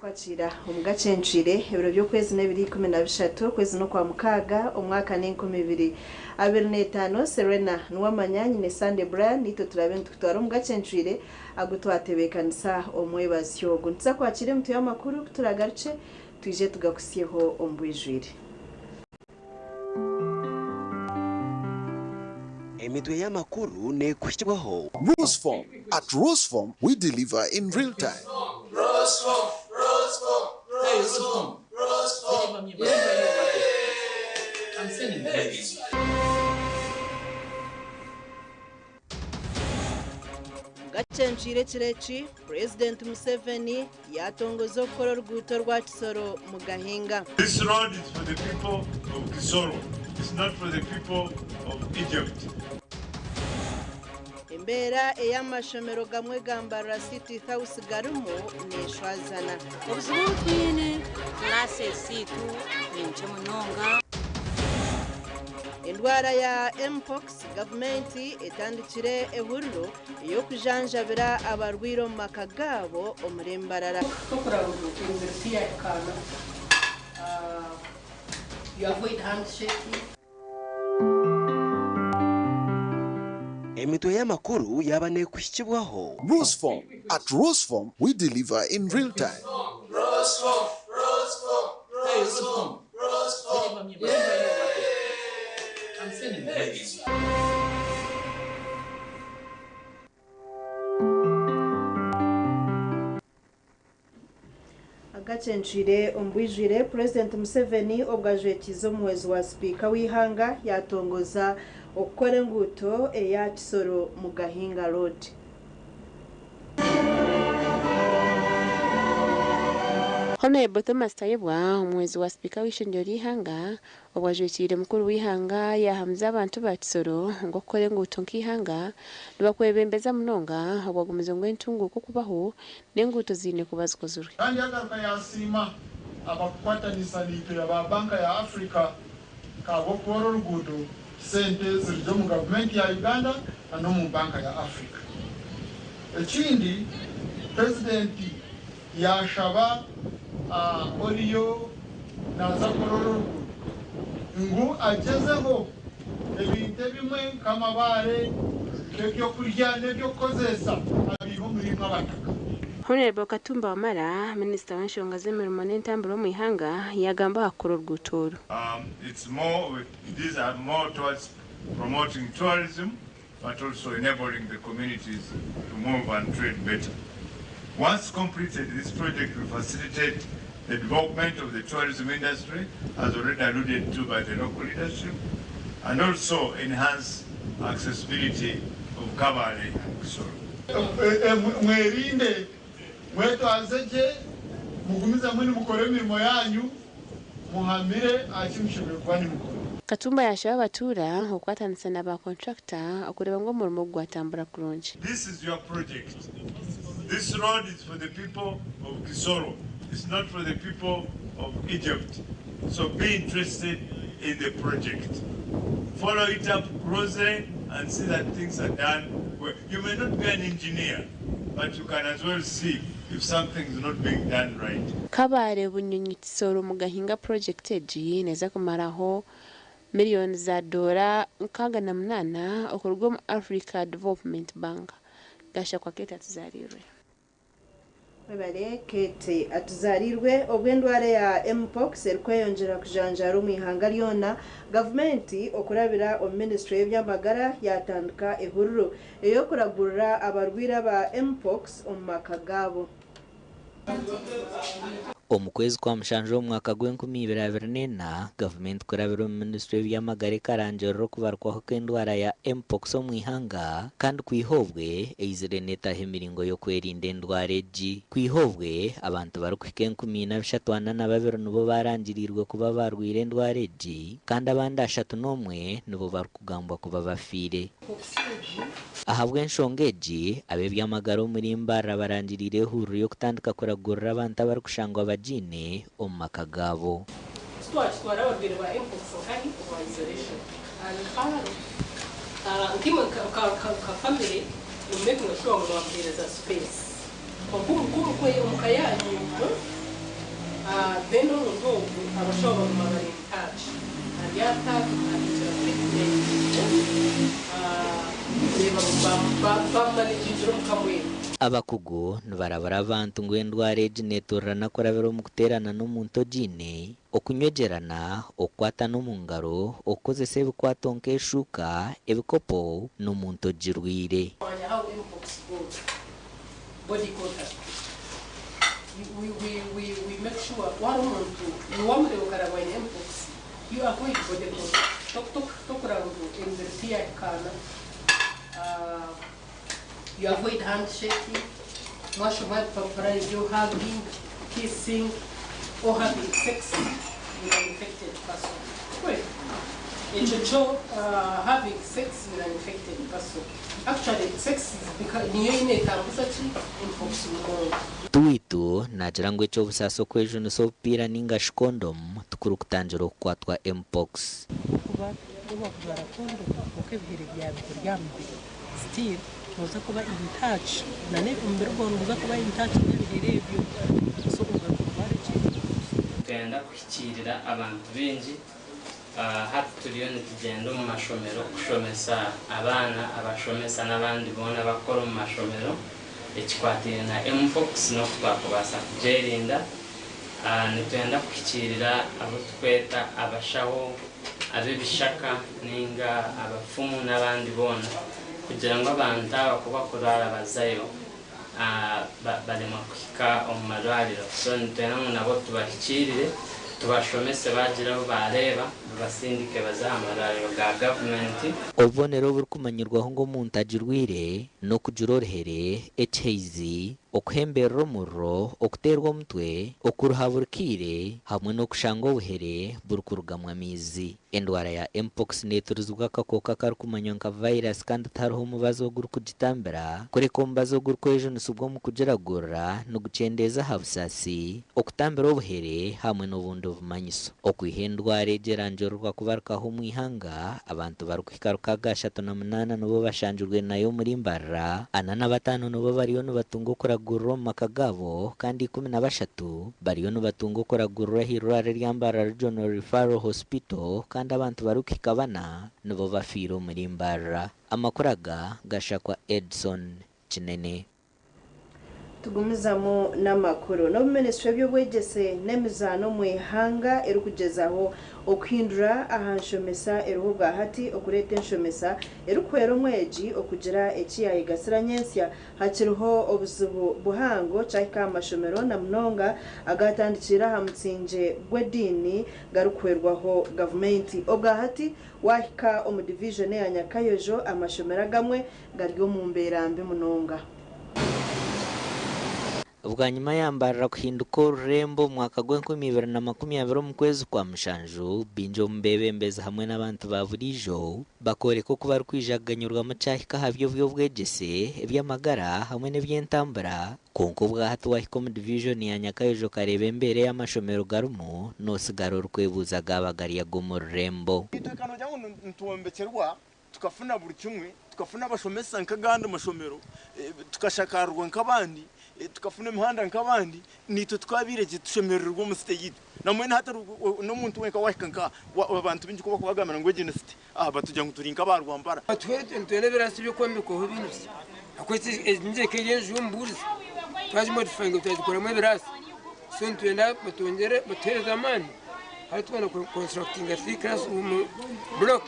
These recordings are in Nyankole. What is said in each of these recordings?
Kwakira omu gacencwire ebiro by'okwezi n'ebiri 13 okwezi n'Okwamukaaga omwaka n'enkumi ibiri abiri n'etaano. Serena Nuwamanya nyine Sunday Brian naitwe turabe nitukutwara omu gacencwire agu twatebeekanisa omwebazyo ogu. Nituza kwakira emitwe y'amakuru ku turagarukye twije tugakutsyeho omu bwijwire. Emitwe y'amakuru neekuhikibwaho. Roseform. At Roseform, we deliver in real time. Gacencwire ekiro eki, Purezidenti Museveni yaatongoza okukora oruguuto rwa Kisoro Mugahinga. This road is for the people of Kisoro. It's not for the people of Egypt. Embeera ei amashomero gamwe ga Mbarara City House garimu neeshwazana. Obuzibu obu twine, kilaasi ezaitu ni nkye munonga. Endwara ya Mpox, gavumenti etandikire ehuriro ey'okujanjabira abarwaire omu maka gaabo omuri Mbarara. Tokuraba ngu emibiri tiyahikaana, you avoid handshaking. Emitwe y'amakuru yaaba neekuhikibwaho. Roseform. At Roseform, we deliver in real time. Agacencwire omu bwijwire, Purezidenti Museveni obwo ajwekiize omuhwezi wa sipiika w'eihanga yaatongoza okukora enguuto eya Kisoro Mugahinga Road. Honourable Thomas Tayebwa, omuhwezi wa sipiika w'eishengyero ry'eihanga, obwo ajwekiire mukuru w'eihanga yaahamiza abantu ba Kisoro ngu okukora enguuto nk'eihanga nibakwebembeza munonga obwo agumize ngu entunguuka okubaho n'enguuto ziine kuba zikozirwe. Kandi yagaruka yasiima abakukwatanisa naitwe aba Banka ya Africa ahabw'okuhoora oruguudo sente zirugye omu gavumenti ya Uganda na n'omu Banka ya Africa. Ekindi, Purezidenti yashaba oriyo naaza kukora oru oruguudo ngu agyezeho ebintu ebimwe nk'amabaare, nk'ebyokurya n'ebyokukozeesa abiihe omuri imwe abataka. Honourable Katumba Wamala, Minisita w'enshonga z'emirimo n'entambura omu ihanga yaagamba aha kukora oruguuto oru. It's more, these are more towards promoting tourism but also enabling the communities to move and trade better. Once completed, this project will facilitate the development of the tourism industry, as already alluded to by the local leadership, and also enhance accessibility of Kabale and Kisoro. Mwerinde, mwetwaze gye, mugumizemu nimukora emirimo yaanyu, muhamire aha ki mushemereire kuba nimukora. Katumba yaashaba abatuura okukwatanisa na ba kontrakita okureeba ngu omurimo ogu gwatambura kurungi. This is your project. This road is for the people of Kisoro. It's not for the people of Egypt. So be interested in the project. Follow it up closely and see that things are done well. You may not be an engineer, but you can as well see if something is not being done right. Kabale Bunyonyi Kisoro Mugahinga purojekiti egi neeza kumaraho miriyoni za doora 68 okuruga omu Africa Development Bank. Gashakwa Kate Atuzaarirwe. Webale Kate Atuzaarirwe. Obu endwara eya Mpox erikweyongyera kujanjaara omu ihanga ryona, gavumenti okurabira omu minisiture y'eby'amagara yaatandika ehururu ey'okuragurira abarwaire aba Mpox omu maka gaabo. Omu kwezi kwa mushanju omu mwaka gw'enkumi ibiri 24, gavumenti kurabira omu minisitule y'eby'amagara ekarangirira okubarukwaho kw'endwara ya Mpox omu ihanga kandi kwiha obwe eizire neetaho emiringo y'okwerinda endwara egi. Kwiha obwe, abantu barikuhika 4342 nibo barangiriirwe kuba barwaire endwara egi kandi abandi 31 nibo barikugambwa kuba bafiire. Ahabw'enshonga egi, ab'eby'amagara omuri Mbarara barangiriire ehururu y'okutandika kuragurira abantu abarikushangwa bagiine omu maka gaabo. Twakitwara abarwaire ba Mpox nkahi omu isolation and nkimwe nka family making sure ngu mwamuheereza space omuka omuka yanyu, then omuntu ogu abashaho baguma bari in touch, ari ataka treatment, reba bamumanagingire omuka mwenu. Abakugu nibarabura abantu ngu endwara egi neeturirana kurabira omu kuteerana n'omuntu ogiine, okunywegyerana, okukwatana omu ngaro, okukozesa ebikwato nk'eshuuka, ebikopo n'omuntu ogirwire. Manya how mpox goes, body contact. We make sure wari omuntu niwamureeba okaraba aine mpox, you avoid body contact. Tokuraba ngu emibiri tiyahikaana. You avoid handshaking, mwashoma ebipapura ebyo, hugging, kissing or having sex with an infected person. Ekyo kyo, having sex with an infected person, actually sex niyo ine etambuza ki mpox munonga. Tuwitu naagira ngu eky'obusaasi okwejunisa obupiira ninga shi kondomu tikuri kutangira okukwatwa Mpox. Kuba oba kujwara kondomu konka ebihere byawe biri aha mubiri, still noza kuba in touch na omubiri gwawe niguza kuba in touch n'ebihere ebyo, so ogaruka orware ki? Twenda kuhikiirira abantu baingi. Hati turiyo nitugyenda omu mashomero kushomesa abaana, abashomesa n'abandi boona abakukora omu mashomero ekikwataine na Mpox n'oku twakubaasa kugyerinda. Nitwenda kuhikiirira abu tukweta abashaho ab'ebishaka ninga abafumu n'abandi boona kugira ngu abantu aba ku bakurwara bazayo baremwa kuhika omu marwariro. So nitwenda ngu nabo tubahikiirire, tubashomese, bagira abu baareeba babasindike baze aha marwariro ga gavumenti. Obubonero oburikumanyirwaho ngu omuntu agirwire n'okugira oruhere, ekihaizi, okuhemberera omuriro, okuteerwa omutwe, okuruha buri kaire hamwe n'okushanga obuhere burikurugamu amaizi. Endwara ya Mpox neeturizibwa akakooko akarikumanywa nka virus kandi tihariho omubazi ogurikugitambira kureka omubazi ogurikwejunisibwa omu kugiragurira nigukyendeeza aha busaasi, okutambira obuhere hamwe n'obundi bumanyiso. Okwiha endwara egi erangirirwa kubarukaho omu ihanga, abantu barikuhika 608 nibo bashangirwe nayo omuri Mbarara, 45 nibo bariyo nibatunga okuragurira omu maka gaabo kandi 13 bariyo nibatunga okuragurira ah'eirwariro erya Mbarara Regional Referral Hospital kandi abantu barikuhika 4 nibo bafiire omuri Mbarara. Amakuru aga gashakwa Edson Kinene. Tugumizamu n'amakuru. N'obu minisitule y'eby'obwegyese n'emizaano omu ihanga erikugyezaho okuhindura aha nshomesa eriho bwa hati okureeta enshomesa erikuhwera omwegi okugira eki yayegasira nyensya, hakiriho obuzibu buhango kyahika aha mashomero na munonga agatandikire aha mutsingye gw'ediini garikuhwerwaho gavumenti. Obwa hati wahika omu divijoni eya Nyakayojo, amashomero agamwe gari omu mbeera mbi munonga. Bwanyima yambarira kuhinduka orurembo omu mwaka gw'e2020 omu kwezi kwa mushanju, baingi omu beebembezi hamwe n'abantu ba buriijo bakooreka oku barikwija kuganyurwamu kyahika aha by'obyobwegyese, eby'amagara hamwe n'eby'entambura. Kwonka obwahati wahika omu divijoni ya Nyakayojo okareeba embeera ey'amashomero garimu, noosigara orikwebuuza gaaba gari ag'omu rurembo. Itwe nogira ngu nitwombekyerwa tukafuna buri kimwe, tukafuna abashomesa nk'agandi mashomero, tukashakarirwa nk'abandi, tukafuna emihanda nk'abandi, naitwe tukabaire gye tushemerererwa omu site yaitu. Nambwenu hati n'omuntu wenka wahika nka abantu baingi ku barikubagambira ngu egi ni site, batugira ngu turi nk'aba Rwampara. Nitwenda ebirasi by'okwombekwaho ebindi bisya ahakuba egi eka eri enju y'omubuurizi. Twagimodifyinga twagikoramu ebiraasi so nitwenda batwongyere batuheereze amaani hati twenda kuconstructinga 3 classroom block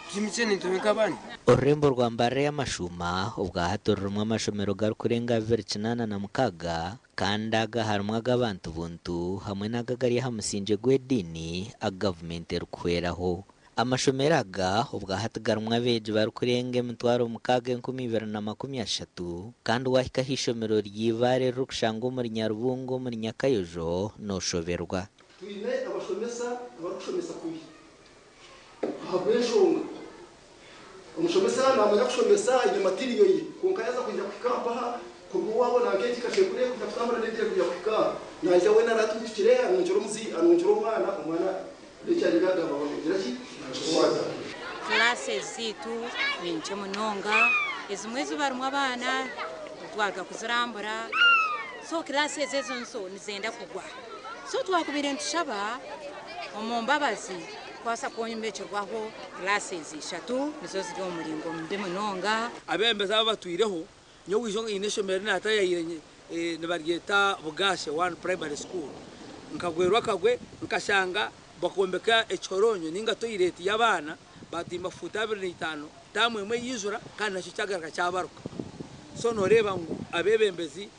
twimukye nitwe nk'abaana. Orurembo rwa Mbarara ey'amashuuma obwahati rurimu amashomero garikurenga 286 kandi aga harimu ag'abantu buntu hamwe n'ago agari aha musingye gw'ediini agu gavumenti erikuhweraho. Amashomero aga obwahati garimu abeegi barikurenga 6230 kandi waahika aha ishomero rya Ibare eririkushangwa omuri Nyarubungo omuri Nyakayojo nooshoberwa. Twine abashomesa abarikushomesa kubi ahabw'enshonga omushomesa naamanya kushomesa aine matiriyo ye kwonka yaaza kwija kuhika mpaha kuruga owaabo nanka egi kashekure kwija kutambura n'ebigyere kwija kuhika aha naija weena aratuutukire anonkyere omuzi anonkyere omwana omwana reero areebe agamba ngu ki nakikwata. Classes zaitu ni nkye munonga, ezimwe ezi barimu abaana twaruga kuzirambura so classes ezo nizo nizenda kugwa. So twakubaire nitushaba omu mbabazi kubaasa kwombekyerwaho classes ishatu nizo ziri omu muringo mubi munonga. Abeebembezi aba abatwireho, nyowe ijo nyine eishomero eri naatayaire nibaryeta Bugashe One Primary School. Nkagwerwa akagwe nkashanga bakombeka ekihoronyo ninga toyireti y'abaana batimba fuuti 25 taamu emwe yaijura kandi nakyo kyagaruka kyabaruka. So noreeba ngu abeebembezi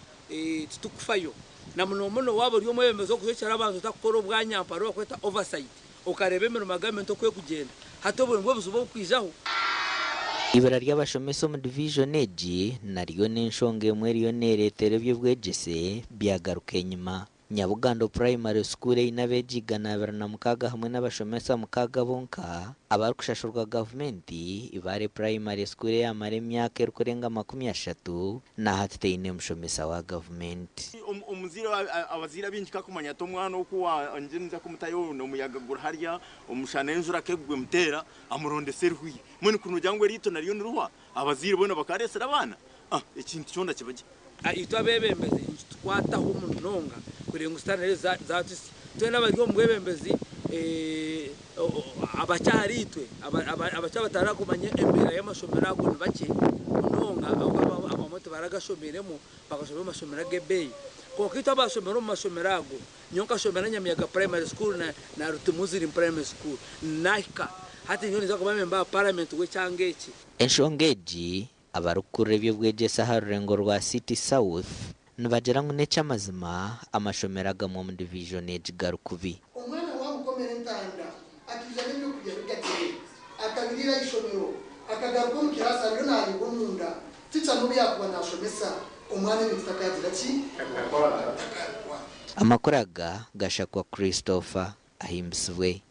titukufayo na muno muno waaba ori omwebembezi orikuhwekyera abantu otakukora obwanyampara obu barikweta oversight okareeba emirimo ya gavumenti oku erikugyenda hati obwo nibwo buzibu obukwijaho. Eibura ry'abashomesa omu division egi naryo n'enshonga emwe eriyo neereetera eby'obwegyese byagaruka enyima. Nyabugando Primary School eine abeegi 206 hamwe n'abashomesa 6 bonka abarikushashurwa gavumenti, Ibare Primary School eyaamara emyaka erikurenga 30 nahati teine mushomesa wa gavumenti. Omuzaire abazaire abaingi kakumanya ati omwana oku wangye ninza kumutayo omuyaga guri harya omushana enjura kegwa emuteera amurondesa eruhwire mbwenu kuri nogira ngu eriito naryo nirihwa abazaire boona bakaresire abaana ekintu kyona kiba gye. Itwe abeebembezi nikitukwataho munonga kureeba ngu sitaane nayo zaatuhitsya. Twena abari omu bwebembezi abakye ahariitwe abakye abatarakumanya embeera y'amashomero ago ni bakye munonga ahabw'okuba abamwe tibaragashomeiremu bakashomera omu mashomero ag'ebeeyi. Kwonka itwe abaashomire omu mashomero ago, nyowe nkashomera Nyamiyaga Primary School na Ruti Muslim Primary School, naahika hati nyowe ninza kuba memba wa paramenti w'ekyanga eki. Enshonga egi Abarikukurira eby'obwegyese aha rurengo rwa City South nibagira ngu n'eky'amazima amashomero agamwe omu divijoni egi gari kubi. Omwana waamukomera entanda, akaija n'ebyokurya bigagyire, akabiriira aha ishomero, akagaruka omu kiraasi ariyo naareeba omunda, tica n'obu yaakuba naashomesa, omwana ebintu takaagira ki? Takaabikora. Amakuru aga gashakwa Christopher Ahimbisibwe.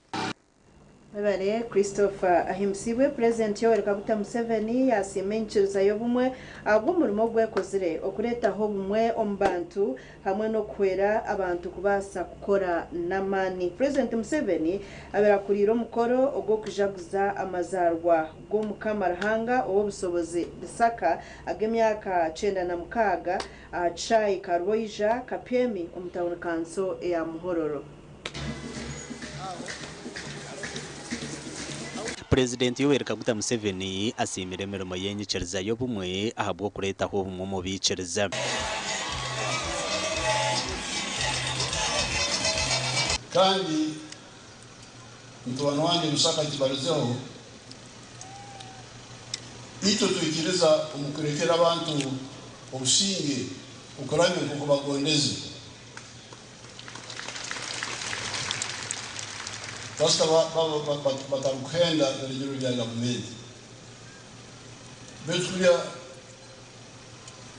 Mwebare Christopher Ahimbisibwe. Purezidenti Yoweri Kaguta Museveni yaasiima enyikiriza y'obumwe ahabw'omurimo ogu ekozire okureetaho obumwe omu bantu hamwe n'okuhwera abantu kubaasa kukora n'amaani. Purezidenti Museveni abaire akuriire omukoro ogw'okujaguza amazaarwa g'Omukama Ruhanga ow'obusobozi Bisaka ag'emyaka 96 aha kishaayi Karwoija, Kapyemi omu tauni kanso eya Muhororo. Purezidenti Yoweri Kaguta Museveni asiimire emirimo y'enyikiriza y'obumwe ahabw'okureetaho obumwe omu baikiriza. Kandi mutabani wange Lusaka kibarizeho, itwe twikiriza omu kurekera abantu obusinge okuramya nk'oku bagondeze. Kasita baba batarikuhenda biragiro bya gavumenti. Beitu kuriya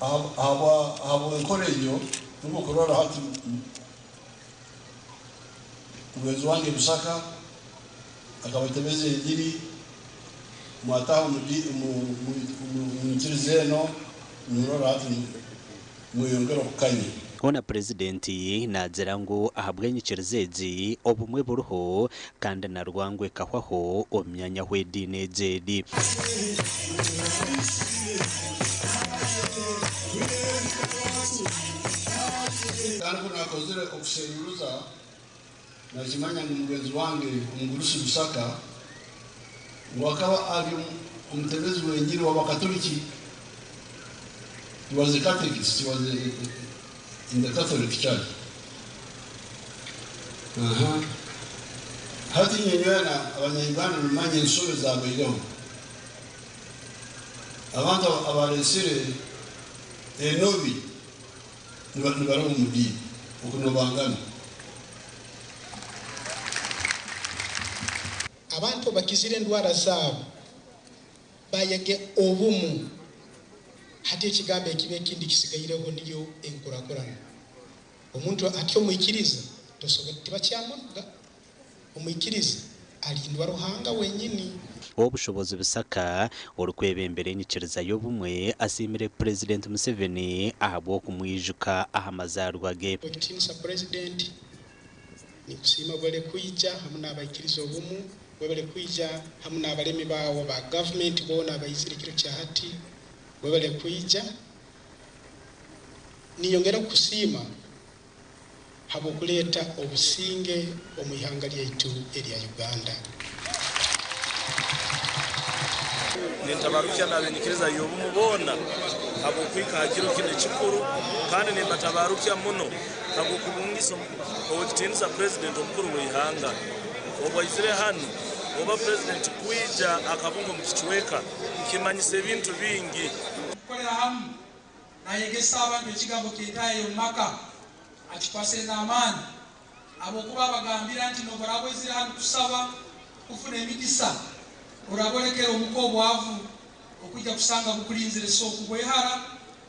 ahabw'enkora egyo nibwo okurora hati mugenzi wangye Lusaka akabatebeza engiri mwataha omu nyikiriza eno nimurora hati mweyongera okukanya. Hoona Purezidenti naagira ngu ahabw'enyikiriza egi, obumwe buriho kandi na rwango ekahwaho omu myanya ahu ediini egi eri. Kandi ku naakozire okusheruruza, naakimanya ngu mugenzi wange omugurusi Lusaka ngu akaba ari omutebezi w'engiri w'Abakaturiki. He was a catechist. He was in the Catholic Church. Hati nyenywena abanyayuganda nimanya ensobi zabaireho. Abantu abaresire enobi nibaraba omu diini okunobangana. Abantu bakizire endwara zaabo bayege obumu, hati ekigambo ekiba ekindi kisigaireho niyo enkurakurana. Omuntu ati omwikiriza tosobola tibakyamunuga, omwikiriza alindwa Ruhanga wenyini. Ow'obushobozi Bisaka orikwebembera enyikiriza y'obumwe asiimire Purezidenti Museveni ahabw'okumwijuka aha mazaarwa ge. Ekitiinisa Purezidenti, ninkusiima bwebare kwija hamu n'abaikiriza obumu, bwebare kwija hamu n'abaremi baawe ba gavumenti boona abaizire ekiro kya hati, bwebare kwija. Ninyongera kukusiima habw'okuleeta obusinge omu ihanga lyaitu erya Uganda. Nintabarukya n'abenyikiriza y'obumu boona habw'okuhika aha kiro kinu ekikuru, kandi nimbatabarukya muno habw'okubungisa ow'ekitiinisa Purezidenti omukuru w'eihanga obwaizire hanu. Oba Purezidenti kwija akabunga omu kicweka kimanyisa ebintu bingi. Kukolera hamu nayegesa abantu ekigambo kyetayo omu maka akikwasire n'amaani, habwokuba abagambira nti nobu oraba oizire hanu kusaba kufuna emigisa, oraba olekera omuka obwavu okujja kusanga bukulinzire, so okubwehara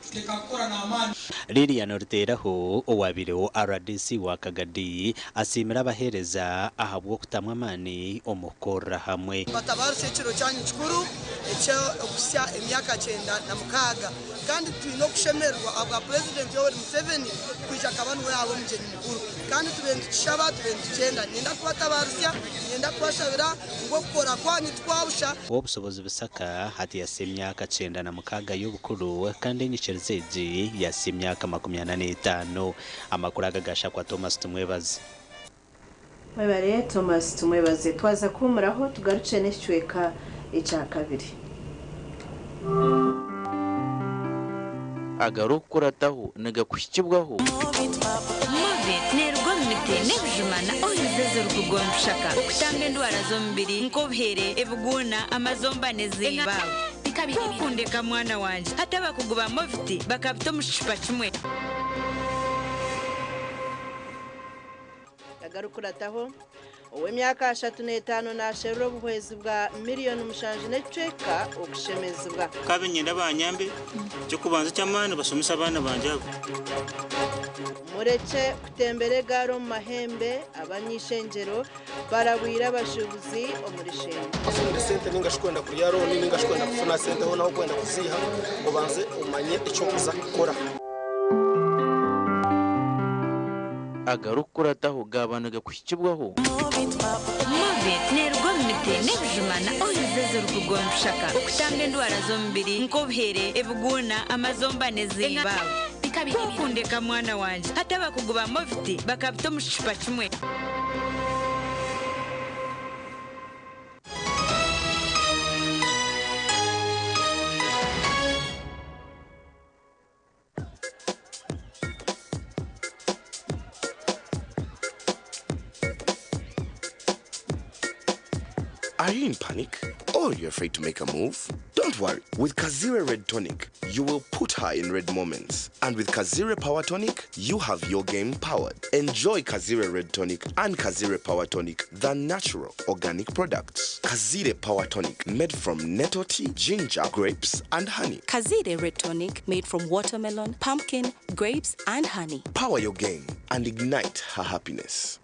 tuteka kukora n'amaani. Lilian Ruteraho owabaireho RDC wa Kagadi asiimire abaheereza ahabw'okutamwa amaani omu kukorera hamwe. Batabaruse ekiro kyanyu kikuru eky'okusya emyaka 96, kandi twine okushemererwa ahabwa Purezidenti Yoweri Museveni kwija akaba niwe aba omugyenyi mukuru, kandi tube nitushaba tube nitukyenda. Ninyenda kubatabarusya, ninyenda kubashabira ngu okukora kwanyu tikwabusha. Ow'obushobozi Bisaka hati yasya emyaka 96 y'obukuru, kandi enyikiriza egi yasya emyaka 45. Amakuru aga gashakwa Thomas Tumwebaze. Mwebare Thomas Tumwebaze. Twaza kuhumuraho tugaruke n'ekicweka ekya kabiri. Agarukukurataho nigakuhikibwaho. Movit nerugwa omu miti n'ebijuma na oils ezirikugondushaka okutamba endwara z'omubiri nk'obuhere, ebiguuna, amazomba n'ezimba. Kukundeka mwana wanje, hati abakugu ba Movit bakabita omu kicupa kimwe. Agarukurataho ow'emyaka 35 nasherura obuhwezi bwa 7.5 million okushemezibwa. Kabe nyenda banyambe kyokubanza ky'amaani basomesa abaana banje abo. Mureke kutembera egaari omu mahembe, abanyishengyero barabwira abashuubuzi omuri Shenge. Afunire sente ninga shikwenda kurya looni ninga shikwenda kufuna sente ho naho kwenda kuziha obanze omanye ekyokuza kukora. Agarukukurataho gaba nigakuhikibwaho. Movit nerugwa omu miti n'ebijuma na oils ezirikugondushaka okutamba endwara z'omubiri nk'obuhere, ebiguuna, amazomba n'ezimba. Kukundeka mwana wanje, hati abakugu ba Movit bakabita omu kicupa kimwe. Are you in panic? Or you're afraid to make a move? Don't worry. With Kazire Red Tonic, you will put her in red moments. And with Kazire Power Tonic, you have your game powered. Enjoy Kazire Red Tonic and Kazire Power Tonic, the natural organic products. Kazire Power Tonic, made from nettle tea, ginger, grapes, and honey. Kazire Red Tonic, made from watermelon, pumpkin, grapes, and honey. Power your game and ignite her happiness.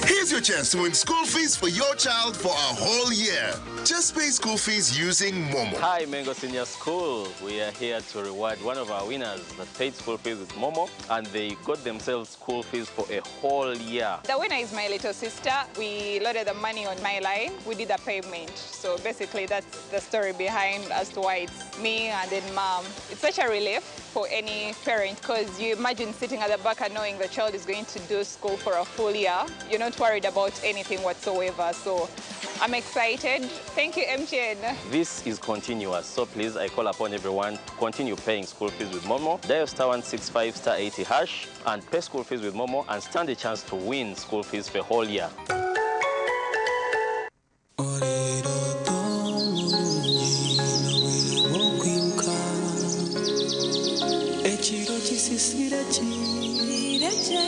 Here's your chance to win school fees for your child for a whole year. Just pay school fees using Momo. Hi, Mengo Senior School. We are here to reward one of our winners that paid school fees with Momo, and they got themselves school fees for a whole year. The winner is my little sister. We loaded the money on my line. We did the payment. So basically, that's the story behind as to why it's me and then mom. It's such a relief for any parent, because you imagine sitting at the back and knowing the child is going to do school for a full year. You're not worried worried about anything whatsoever. So I'm excited. Thank you, MTN. This is continuous, so please, I call upon everyone to continue paying school fees with Momo. Dial star 165 star 80 hash and pay school fees with Momo and stand a chance to win school fees for a whole year. Ekiro kisisire kireje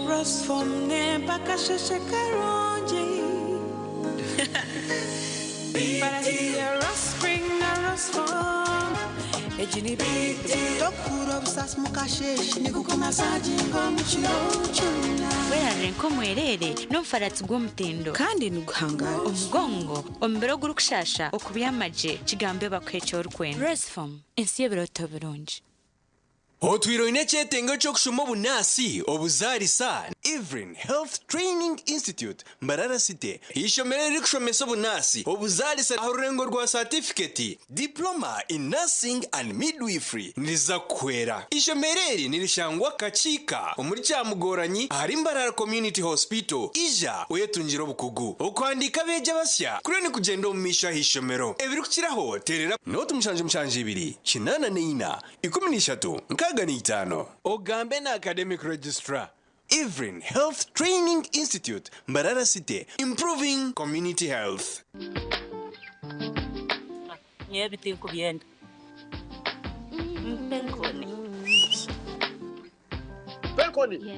Rosfom mpaka sheshe karungi Barahia Rospring na Rosfom Ejini biti Tokura obusasi mukasheshe nigukumasaginga omu kiro kyona Werarire nk'omwerere n'omufaratsi gw'omutindo kandi niguhangara omugongo omubiri ogurikushasha okubyama gye kigambe bakuhe eki orikwenda. Rosefom ensi y'ebirooto birungi. Otwire oine ekyetengo ky'okushoma obunaasi, obuzaarisa, Evelyn Health Training Institute, Mbarara City, eishomero eririkushomesa obunaasi, obuzaarisa aha rurengo rwa saatifiketi, Diploma in Nursing and Midwifery, niriza kukuhwera. Eishomero eri nirishangwa Kakiika omuri Kyamugoranyi ahari Mbarara Community Hospital. Ija oyetungire obukugu. Okuhandiika abeegi abasya kuriyo nikugyenda omu maisho aha ishomero. Ebirikukiraho teerera. Nooti 72 84 13 65. Ogambe na Academic Registrar, Evelyn Health Training Institute, Mbarara City, improving community health. Nyowe ebi tinkubyenda. Mpa enkoni. Mpa enkoni.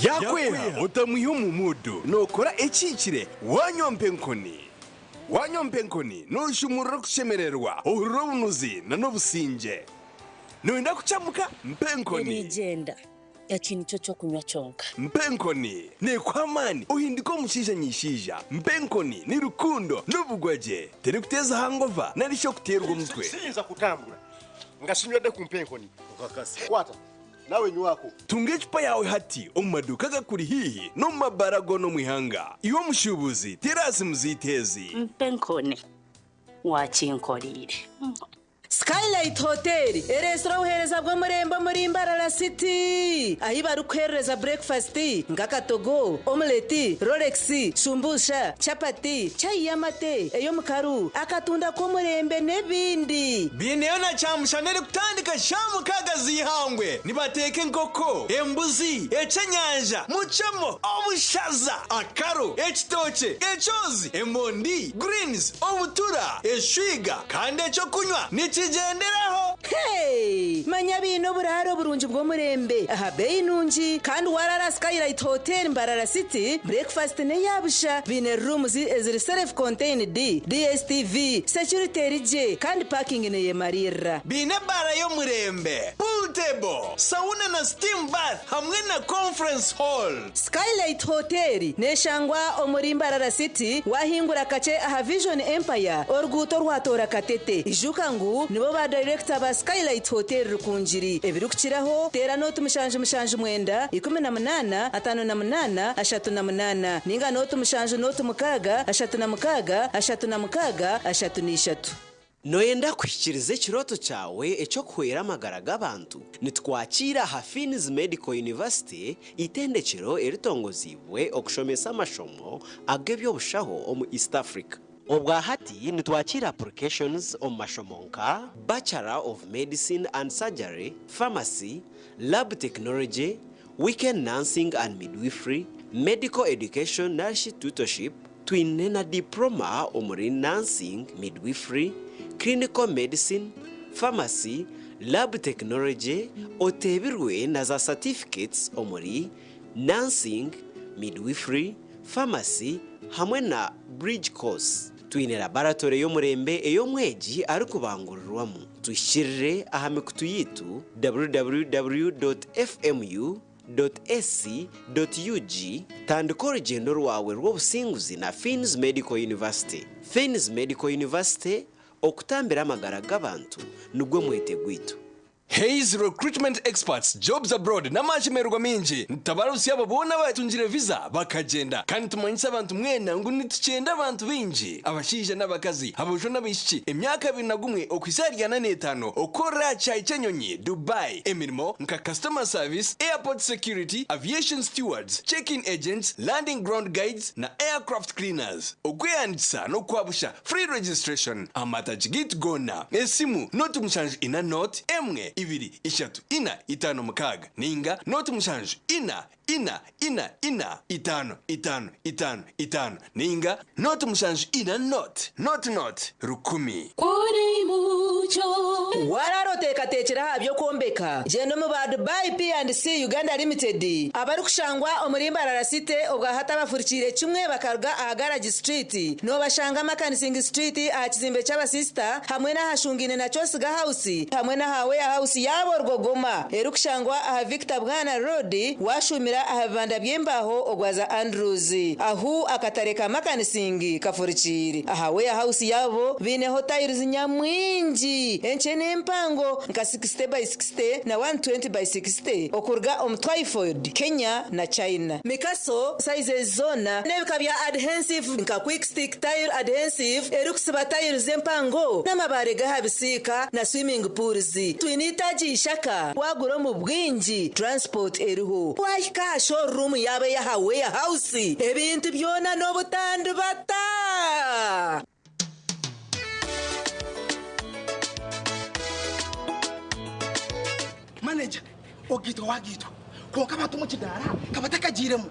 Yaakweha otamwiha omu muudu, nookora ekihikire waanywa mpa enkoni. Waanywa mpa enkoni, nooshumurura okushemererwa, ohurira obunuzi n'obusingye. Nooyenda kukyamuka? Mpa enkoni. Eriigyenda, eki nikyo ky'okunywa kyonka. Mpa enkoni, neekuha amaani ohindike omushaija nyaishaija. Mpa enkoni ni rukundo n'obugwagye. Terikuteeza hangova nari shi okuteerwa omutwe. Siyinza kutambura nga sinywedde ku mpa enkoni. Okakasa. Kwata, nawe nywako. Tunga ecupa yaawe hati omu maduuka agakuri haihi n'omu mabaara goona omu ihanga. Iwe omushuubuzi, teera aha simu zaitu ezi. Mpa enkoni, waakinkoreire. Skylight Hotel ereetsire obuheereza bw'omurembe omuri Mbarara City ahi barikuheerereza burekifasiti nk'akatogo, omuleti, rolex, shumbusha, chapati, chai y'amate, ey'omukaru, akatunda k'omurembe n'ebindi. Baineyo na kyamushana erikutandika shaaha mukaaga z'eihangwe. Nibateeka enkoko, embuzi, ekyenyanja, muchomo, obushaza, akaro, ekitookye, ekyozi, emondi, greens, obutura, eshwiga kandi ekyokunywa nikigyenderaho. Hey! Manya baine oburaaro burungi bw'omurembe aha beeyi nungi kandi waraara Skylight Hotel Mbarara City, breakfast n'eya busha. Baine rooms eziri self contained, DSTV, security eri gye kandi parking neyemariirira. Baine ebaara y'omurembe, pool table, sauna na steam bath hamwe na conference hall. Skylight Hotel neshangwa omuri Mbarara City wahingura kakye aha Vision Empire oruguuto orwatoora Katete. Ijuka ngu nibo ba dayirekita ba Skylight Hotel Rukungiri. Ebirikukiraho teera nooti 779 18 58 38 ninga nooti 7 nooti 6 36 36 33. Nooyenda kuhikiiriza ekirooto kyawe eky'okuhwera amagara g'abantu? Nitukwakiira aha Fiins Medical University, eitendekyero eritongoziibwe okushomesa amashomo ag'eby'obushaho omu East Africa. Obwa hati nitwakiira applications omu mashomo nka, Bachelor of Medicine and Surgery, Pharmacy, Lab Technology, Weekend Nursing and Midwifery, Medical Education narishi Tutorship, Twine na Diploma omuri Nursing, Midwifery, Clinical Medicine, Pharmacy, Lab Technology, oteebirwe na za Certificates omuri Nursing, Midwifery, Pharmacy hamwe na Bridge Course. Twine Laboratory y'omurembe ei omwegi arikubangurirwamu. Tuhikirire aha mikutu yaitu www.fmu. Ac.ug Tandika orugyendo rwawe rw'obusinguzi na Fiins Medical University. Fiins Medical University, okutambira amagara g'abantu nigwo mwete gwaitu. Hays Recruitment Experts Jobs Abroad n'amashemererwa mingi nitutabarutsya abo boona abatungire visa bakagyenda. Kandi nitumanyisa abantu mwena ngu nitukyenda abantu baingi, abashaija n'abakazi, aboojo n'abaishiki, emyaka 21 okuhitsya ahari 45 okukorera aha kishaayi ky'enyonyi, Dubai, emirimo nka Customer Service, Airport Security, Aviation Stewards, Check-in Agents, Landing Ground Guides na Aircraft Cleaners. Okwehandiikisa n'okwabusha, Free registration, Amatagi gaitu goona, esimu, 074 0 1 2 3 4 5 6 ninga 0 7 4 4 4 4 5 5 5 5 ninga 0 7 4 0 0 0 1000. Kuri mucyo. Waraara oteekateekire aha by'okwombeka? Gyenda omu ba Dubai P&C Uganda Limited abarikushangwa omuri Mbarara City obwahati abafurikiire kimwe bakaruga aha Garage Street. Noobashanga Makanising Street aha kizimbe ky'abasisita hamwe n'ahashungaine na Kyosiga House hamwe n'aha Warehouse yaabo Rwogoma erikushangwa aha Victor Bwana Road waashuumira aha bibanda by'embaaho ogwaza Andrews ahu akatare ka Makanising kafurikiire. Aha Warehouse yaabo baineho tiles nyamwingi enkye n'empango nka 60 by 60 na 120 by 60 okuruga omu Twyford, Kenya na China. Mikaso sizes zoona n'ebika bya adhensive nka Quick Stick Tile Adhensive erikusiba tiles empango n'amabaare g'aha bisiika na swimming pools. Twine eitaagi ishaka waagura omu bwingi transport eriho. Waahika aha showroom yaabo ey'aha Warehouse ebintu byona n'obutandibata. Manager, ogaitwa wagaitwa kwonka abantu omu kidaara ka batakagiiremu,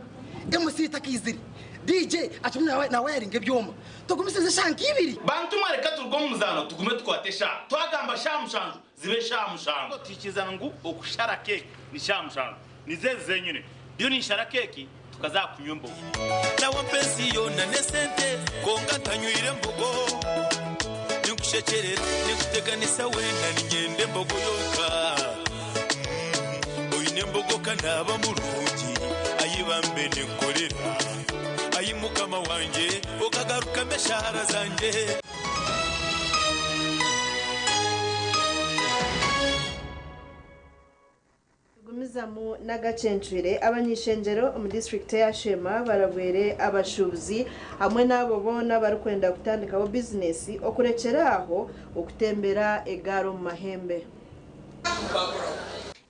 MC takaizire, DJ akirimu nawayaringa ebyoma. Tugumisirize eshaaha nka ibiri. Bantu mwe reka turuge omu muzaano tugume tukwate eshaaha. Twagamba shaaha 7 zibe shaaha 7. Tuhikirizana ngu okushara keeki ni shaaha 7. Nizo ezi zenyine. Ndiyo ninshara keeki tukaza aha kunywa embogo. Nawe mpa ensi yoona n'esente kwonka ntanywire mbogo. Ninkushekyerera, ninkuteganisa weena niinyenda embogo yonka. Oine embogo ka naaba murungi, ai bambe ninkukorera. Ai Mukama wangye, okagarukamu eshaara zangye. Tugumizamu n'agacencwire, abany'ishengyero omu disiturikiti eya Sheema barabwire abashuubuzi hamwe n'abo boona abarikwenda kutandikaho bizinesi okurekyera aho okutembera egaari omu mahembe.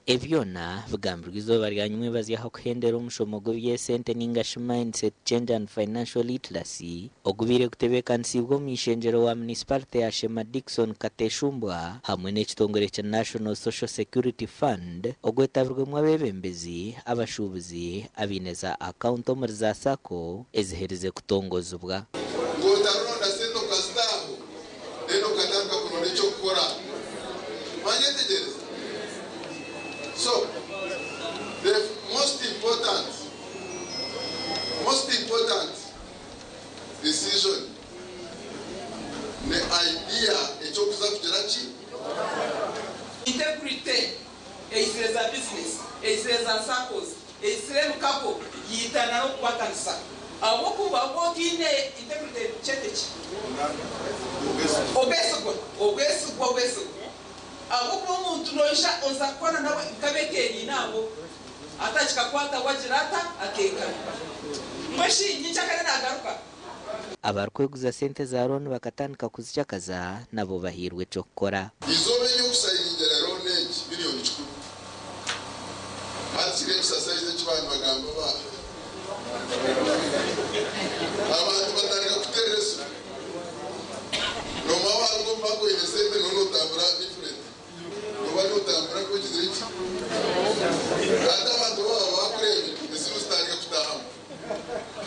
Ebi byona bigambirwe eizooba rya nyimwebazyo aha kuhendera omushomo gw'eby'esente ninga shi Mindset Change and Financial Literacy ogubaire gutebeekanisiibwe omuny'ishengyero wa munisiparite ya Sheema Dickson Kateshumbwa hamwe n'ekitongore kya National Social Security Fund ogwetabirwemu abeebembezi, abashuubuzi, abaine za akawunti omuri za sacco eziherize kutongozibwa. Ngu otaronda sente okazita aho then okatandika kuronda ekyokukora. Mwanyetegyereza? So the most important, most important decision ni idea ekyokuza kugira ki? Integrity eizire za bizinesi, eizire za saccos, eizire emikago yaitana n'okukwatanisa ahabw'okuba waaba otaine integrity kyete ki? Obwesigwa, obwesigwa, obwesigwa ahabw'okuba omuntu noija oza kukora nawe nk'abeeteeraine abo ati akikakwata wagira ata ateekame. Mbwenu shi nyenkyakare naagaruka? Abarikweguza sente za looni bakatandika kuzikyakaza nabo bahairwe eky'okukora. Eizooba ery'okusayiningira looni egi 1,000,000,000. Hati kiri exercise eki abantu bagamba ba abantu batandika kuterera esimu. Noomanya waruga omu banka oine sente nooba nootambura different. Nooba nootambura nk'ogizire ki? Hati abantu baaba bakureebire esimu zitandika kutaahamu.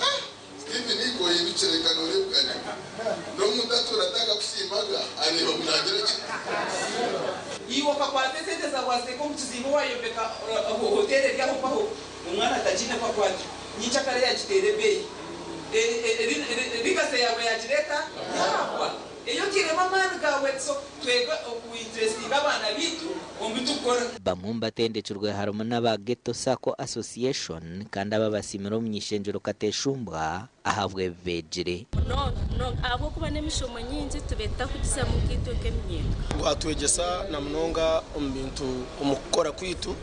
Ah! Steven ohindukire reka nooreebukane. N'omuntu atuura atakakusiimaga areeba ngu naagira ki? Iwe okakwata esente zaawe waziteeka omu kizimbe wayombeka hoteeri eri aho mpaho omwana atagiine ku akwata. Nyenkyakare yagiteera ebeeyi. Legacy yaawe yagira eta? Yaahwa. Ei otairemu amaani gaawe. So twege oku interestinga abaana baitu omu bi turikukora. Bamwe omu batendekirwe harimu n'aba Ghetto Sacco Association kandi aba basiimire omuny'ishengyero Kateshumbwa Ahabw'ebi beegire. Munonga munonga ahabw'okuba n'emishomo nyingi tubaire tutakugizamu nkaitwe nk'eminyeeto. Gwatwegyesa na munonga omu bintu omu kukora kwaitu.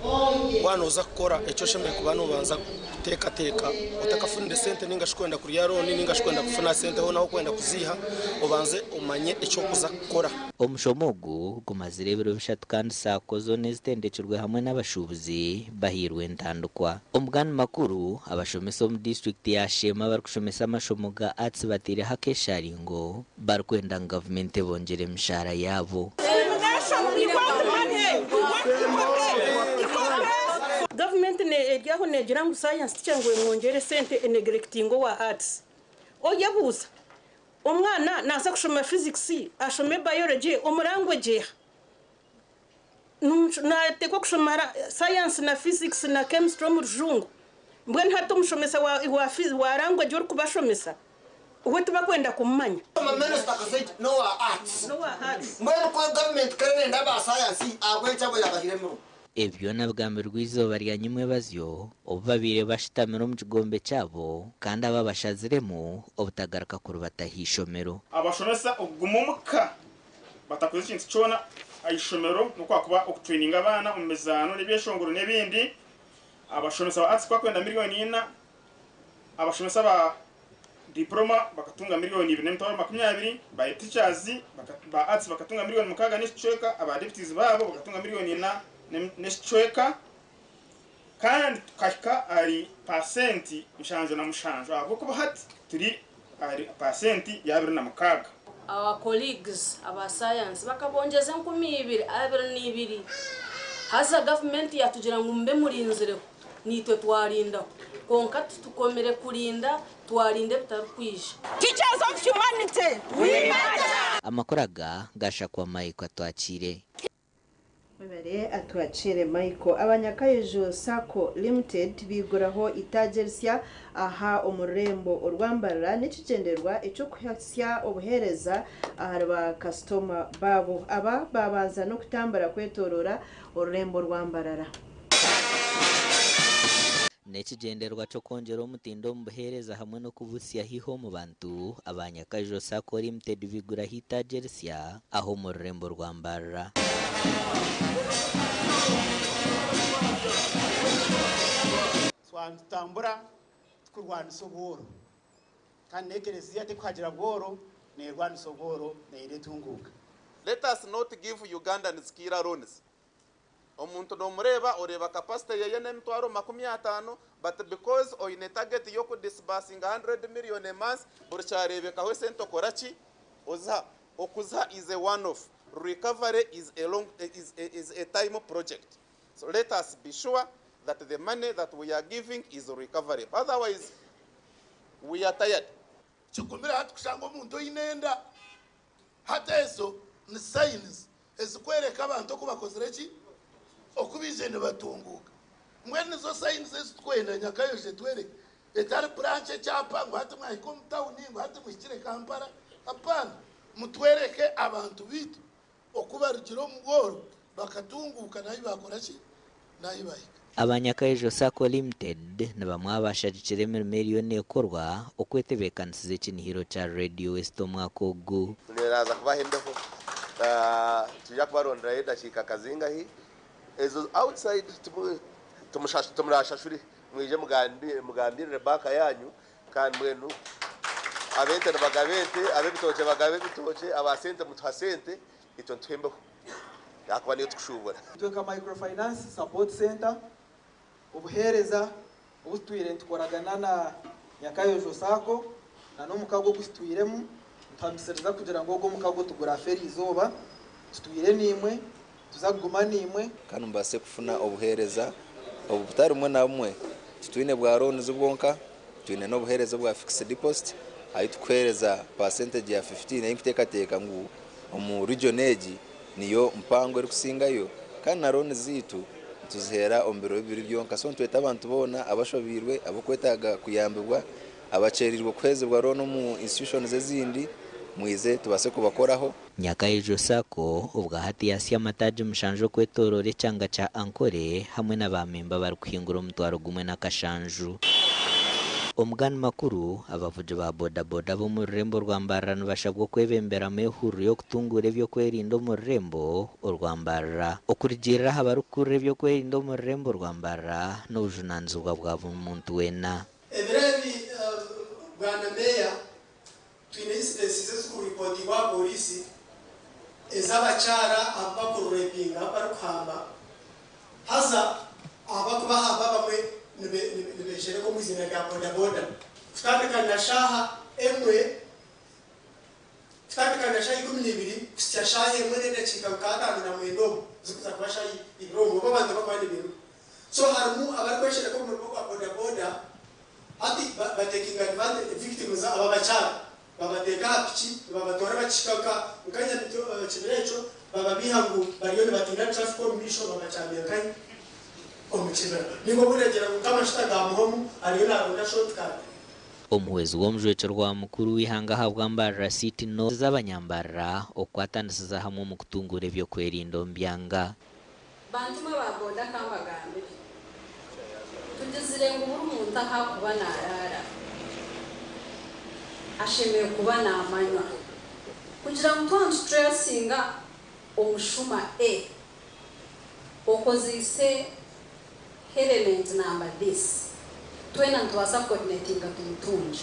Waaba nooza kukora eki oshemereire kuba noobanza kuteekateeka otakafunire sente nainga shi kwenda kurya looni nainga shi kwenda kufuna sente hoona ahu orikwenda kuziiha obanze omanye eki orikuza kukora. Omushomo ogu gumazire ebiro bishatu kandi SACCO zoona ezitendekirwe hamwe n'abashuubuzi bahairwe entandikwa. Omugani makuru, abashomesa omu disiturikiti ya Sheema abarikushomesa amashomo ga Arts bateireho akesharingo barikwenda ngu gavumenti ebongyere emishaara yaabo. Gavumenti eri aho neegira ngu sayansi tikye ngu emwongyere esente enegirekitinga owa arts. Oyebuuza, omwana naaza kushoma physics, ashome biology omu language eha? Naateekwa kushoma sayansi na physics na chemistry omu rujungu. Mbwenu hati omushomesa wa language orikubashomesa we tibakwenda kumumanya. Minisita Kasaija n'owa Arts. Mbwenu ku gavumenti ku erenda aba sayansi ahabw'enki abo yaabahire emirimo? Ebi byona bigambirwe eizooba rya nyimwebazyo obu babaire bashutamire omu kigombe kyabo kandi aba bashaziremu obutagaruka kurubata aha ishomero. Abashomesa okuguma omuka batakoze ekintu kyona aha ishomero n'okwakuba okutureyininga abaana omu mizaano n'ebyeshongoro n'ebindi. Abashomesa ba Arts bakwenda miriyoni ina, abashomesa ba Diploma bakatunga miriyoni 2,220, ba Head Teachers ba Arts bakatunga miriyoni 6 n'ekicweka, aba Deputies baabo bakatunga miriyoni ina n'ekicweka kandi tukahika ahari paasenti 77 ahabw'okuba hati turi ahari paasenti ya 26. Our colleagues aba science bakabongyeza 2022 haza gavumenti yatugira ngu mube murinzireho naitwe twarindaho kwonka titukomire kurinda twarinda ebitarikwija. Teachers of humanity, we matter! Amakuru aga gashakwa Michael Atwakiire. Webare Atwakiire Michael. Abanyakayojo Sacco Limited baiguraho eitaagi erisya aha omu rurembo orwa Mbarara n'ekigyendererwa eky'okuhitsya obuheereza ahari ba kasitoma baabo. Aba baabanza n'okutambura kwetooroora orurembo rwa Mbarara. N'ekigyendererwa ky'okwongyera omutindo omu buheereza hamwe n'okubuhitsya haihi omu bantu, aba Nyakajo Sacco Limited baiguraho eitaagi erisya aha omu rurembo rwa Mbarara. Twaba nitutambura tukurwanisa obworo kandi n'ekereziya terikuhagira bworo, neerwanisa obworo neeyenda entunguuka. Let us not give Ugandans killer loans. Omuntu nomureeba oreeba capacity yeye n'emitwaro 50 but because oine target y'oku disbursinga 100 million a month buri kyareebekaho esente okora ki? Oziha. Okuziha is a one off, recovery is a long is is a time project. So let us be sure that the money that we are giving is recoverable otherwise we are tired. Kigumire hati kushanga omuntu oine enda. Hati ezo ni signs ezikwereka abantu oku bakozire ki? Oku baije nibatunguuka. Mbwenu nizo signs ezi tukwenda Nyakayojja etwereke. Etari branch ekyapa ngu hati mwahika omu tawuni ngu hati muhikire Kampala. Hapana. Mutwereke abantu baitu oku barugire omu bworo bakatunguuka n'ahi baakora ki? N'ahi bahika. Aba Nyakaijo Sacco Limited ni bamwe aha bashagikire emirimo eriyo nekorwa okwetebeekanisiza ekinihiro kya Radio West omwaka ogu. Neraza kubaha embeho nitwija kubaronderayo edakiika kazingahi ezo outside timurashashure mwije mugambirire banka yanyu kandi mbwenu ab'ente nibagaba ente, ab'ebitookye bagaba ebitookye, aba sente mutuha sente itwe nituha embeho ahakuba niyo tukushuubura. Itwe nka Microfinance Support Centre, obuheereza obu tutwire nitukoragana na Nyakayojo Sacco na n'omukago ogu tutwiremu, nituhamisiriza kugira ngu ogu omukago tiguraafa eriizooba. Tutwire naimwe, nituza kuguma naimwe. Kandi mubaase kufuna obuheereza obu butari bumwe na bumwe. Titwine bwa loans bwonka, twine n'obuheereza obwa fixed deposit ahu tukuheereza percentage ya 15 ei nkuteekateeka ngu omu region egi niyo mpango erikusingayo kandi na loans zaitu nituziheera omu biro bibiri byonka so nitweta abantu boona abashobeirwe, abarikwetaaga kuyambibwa, abakyereirwe kuheezibwa loan omu institutions ezindi mwije tubaase kubakoraho. Nyakaijo Sacco obwahati yasya amataagi mushanju okwetoroora ekyanga kya Ankole hamwe na ba memba abarikuhingura 10,000. Omugani makuru, abavugi ba bodaboda b'omu rurembo rwa Mbarara nibashabwa okwebemberamu ehururu y'okutunguura ebyokwerinda omu rurembo orwa Mbarara. Okurugiirira aha barikukurira ebyokwerinda omu rurembo rwa Mbarara n'obujunaanizibwa bwa buri muntu weena. Ebiro ebi Bwana Meeya twine incidents ezikuripotingwa aha pooriisi ez'abakyara abu bakururepinga barikuhamba haza abakubahamba abamwe nibeshereka omu iziina rya boda boda kutandika na shaaha emwe kutandika na shaaha 12 kuhitsya shaaha emwe n'edakiika nka 59 obu zikuza kuba shaaha 2 obu obu abantu bakuba nibiruka so harimu abarikweshereka omu murimo gwa boda boda hati batekinga advantage victims aba abakyara babateeka aha piki nibabatora bakihika nka nka Nyamito kibira ekyo bababiiha ngu bariyo nibatiina traffic omu maisho babakyamya nkahi omu kibira ninga obundi agira ngu nk'amashuta gamuhwamu ariyo naronda shortcut. Omuhwezi w'omujwekyerwa mukuru w'eihanga ahabwa Mbarara City North z'abanyambarara okukwatanisiza hamwe omu kutunguura ebyokwerinda omu byanga. Bantu mwe ba boda kambagambire, tugizire ngu buri muntu ahu akuba naraara ashemereire kuba namanywa kugira ngu twaba nitutracinga omushuma A okozeise element number this, twena nitubaasa kucoordinatinga tumutunge.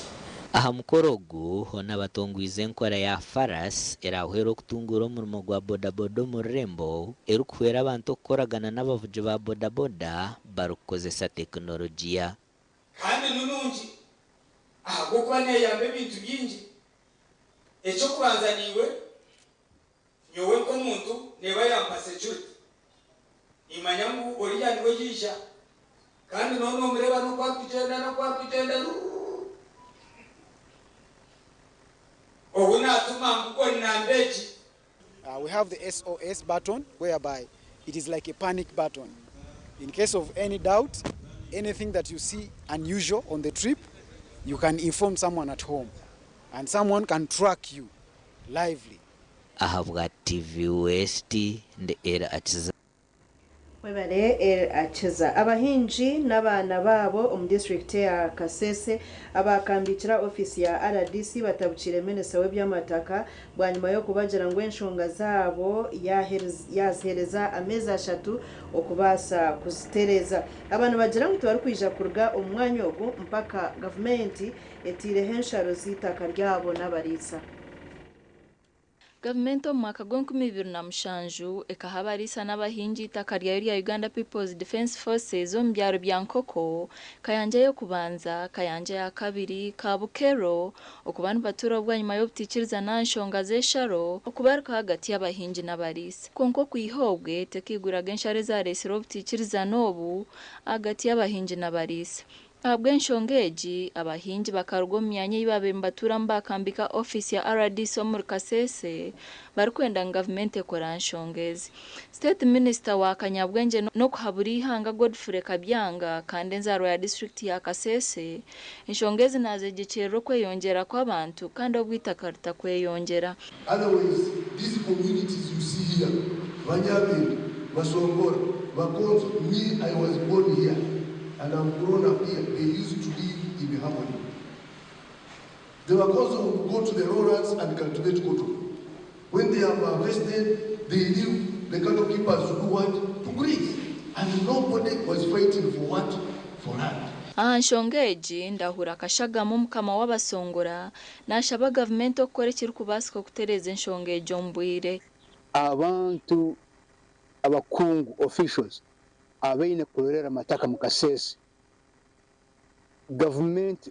Aha mukoro ogu, hoona batongwize enkora ya Faras erahwera okutunguura omurimo gwa bodaboda omu rurembo erikuhwera abantu okukoragana n'abavugi ba bodaboda barikukozesa tekinologiya. Kandi nunungi ahabw'okuba neeyamba ebintu bingi. Eky'okubanza niiwe, nyowe nk'omuntu neeba yampa security. Nimanya ngu oriya niwe yaija kandi noona nomureeba n'oku arikugyenda n'oku arikugyenda rurururu. Obu naatuma ngu gori namba egi. We have the SOS button whereby it is like a panic button. In case of any doubt, anything that you see unusual on the trip, you can inform someone at home and someone can track you lively. Ahabwa TV West, ndi Ella Akiza. Webale El Akiza. Abahingi n'abaana baabo omu disitulikiti ya Kasese abakambikira ofiisi ya RDC batabukire minisita w'ebyamataka bwanyima y'okubagira ngu enshonga zaabo yazihereza ameezi 3 okubaasa kuzitereza. Aba nibagira ngu tibarikwija kuruga omu mwanya ogu mpaka gavumenti eteireho ensharo z'eitaka ryabo n'abariisa. Gavumenti omu mwaka gw'enkumi ibiri na mushanju ekaha abariisa n'abahingi eitaka ryayo rya Uganda People's Defence Forces omu byaro bya Nkoko, Kayanja y'okubanza, Kayanja ya kabiri, Kabukero okuba nibatuura obwanyima y'obutikirizana aha nshonga z'esharo okubaruka ahagati y'abahingi n'abariisa. Kwonka okwiha obwe tekaiguraga ensharo ezareetsire obutikirizana obu ahagati y'abahingi n'abariisa. Ahabw'enshonga egi, abahingi bakaruga omu myanya ei babaire nibatuuramu bakambika ofiisi ya RDC omuri Kasese barikwenda ngu gavumenti ekore aha nshonga ezi. State Minister wa Kanyabwengye n'okuhabura eihanga Godfrey Kabyanga kandi enzaarwa ya disiturikiti ya Kasese, enshonga ezi naazegyekyerera okweyongyera kw'abantu kandi obwo eitaka ritakweyongyera. Otherwise, these communities you see here, Banyabindi, Basongora, Bakonzo, me, I was born here and I'm grown up here. They used to live in harmony. The Bakonzo would go to the lowlands and cultivate cotton. When they have harvested, they leave the cattle keepers to do what? To graze. And nobody was fighting for what? For land. Aha nshonga egi, Ndahura Kashagama omukama w'Abasongora nashaba gavumenti okukora ekirikubaasika okutereeza enshonga egyo omu bwire. Abantu abakungu officials abaine kurorera amataka mu Kasese, gavumenti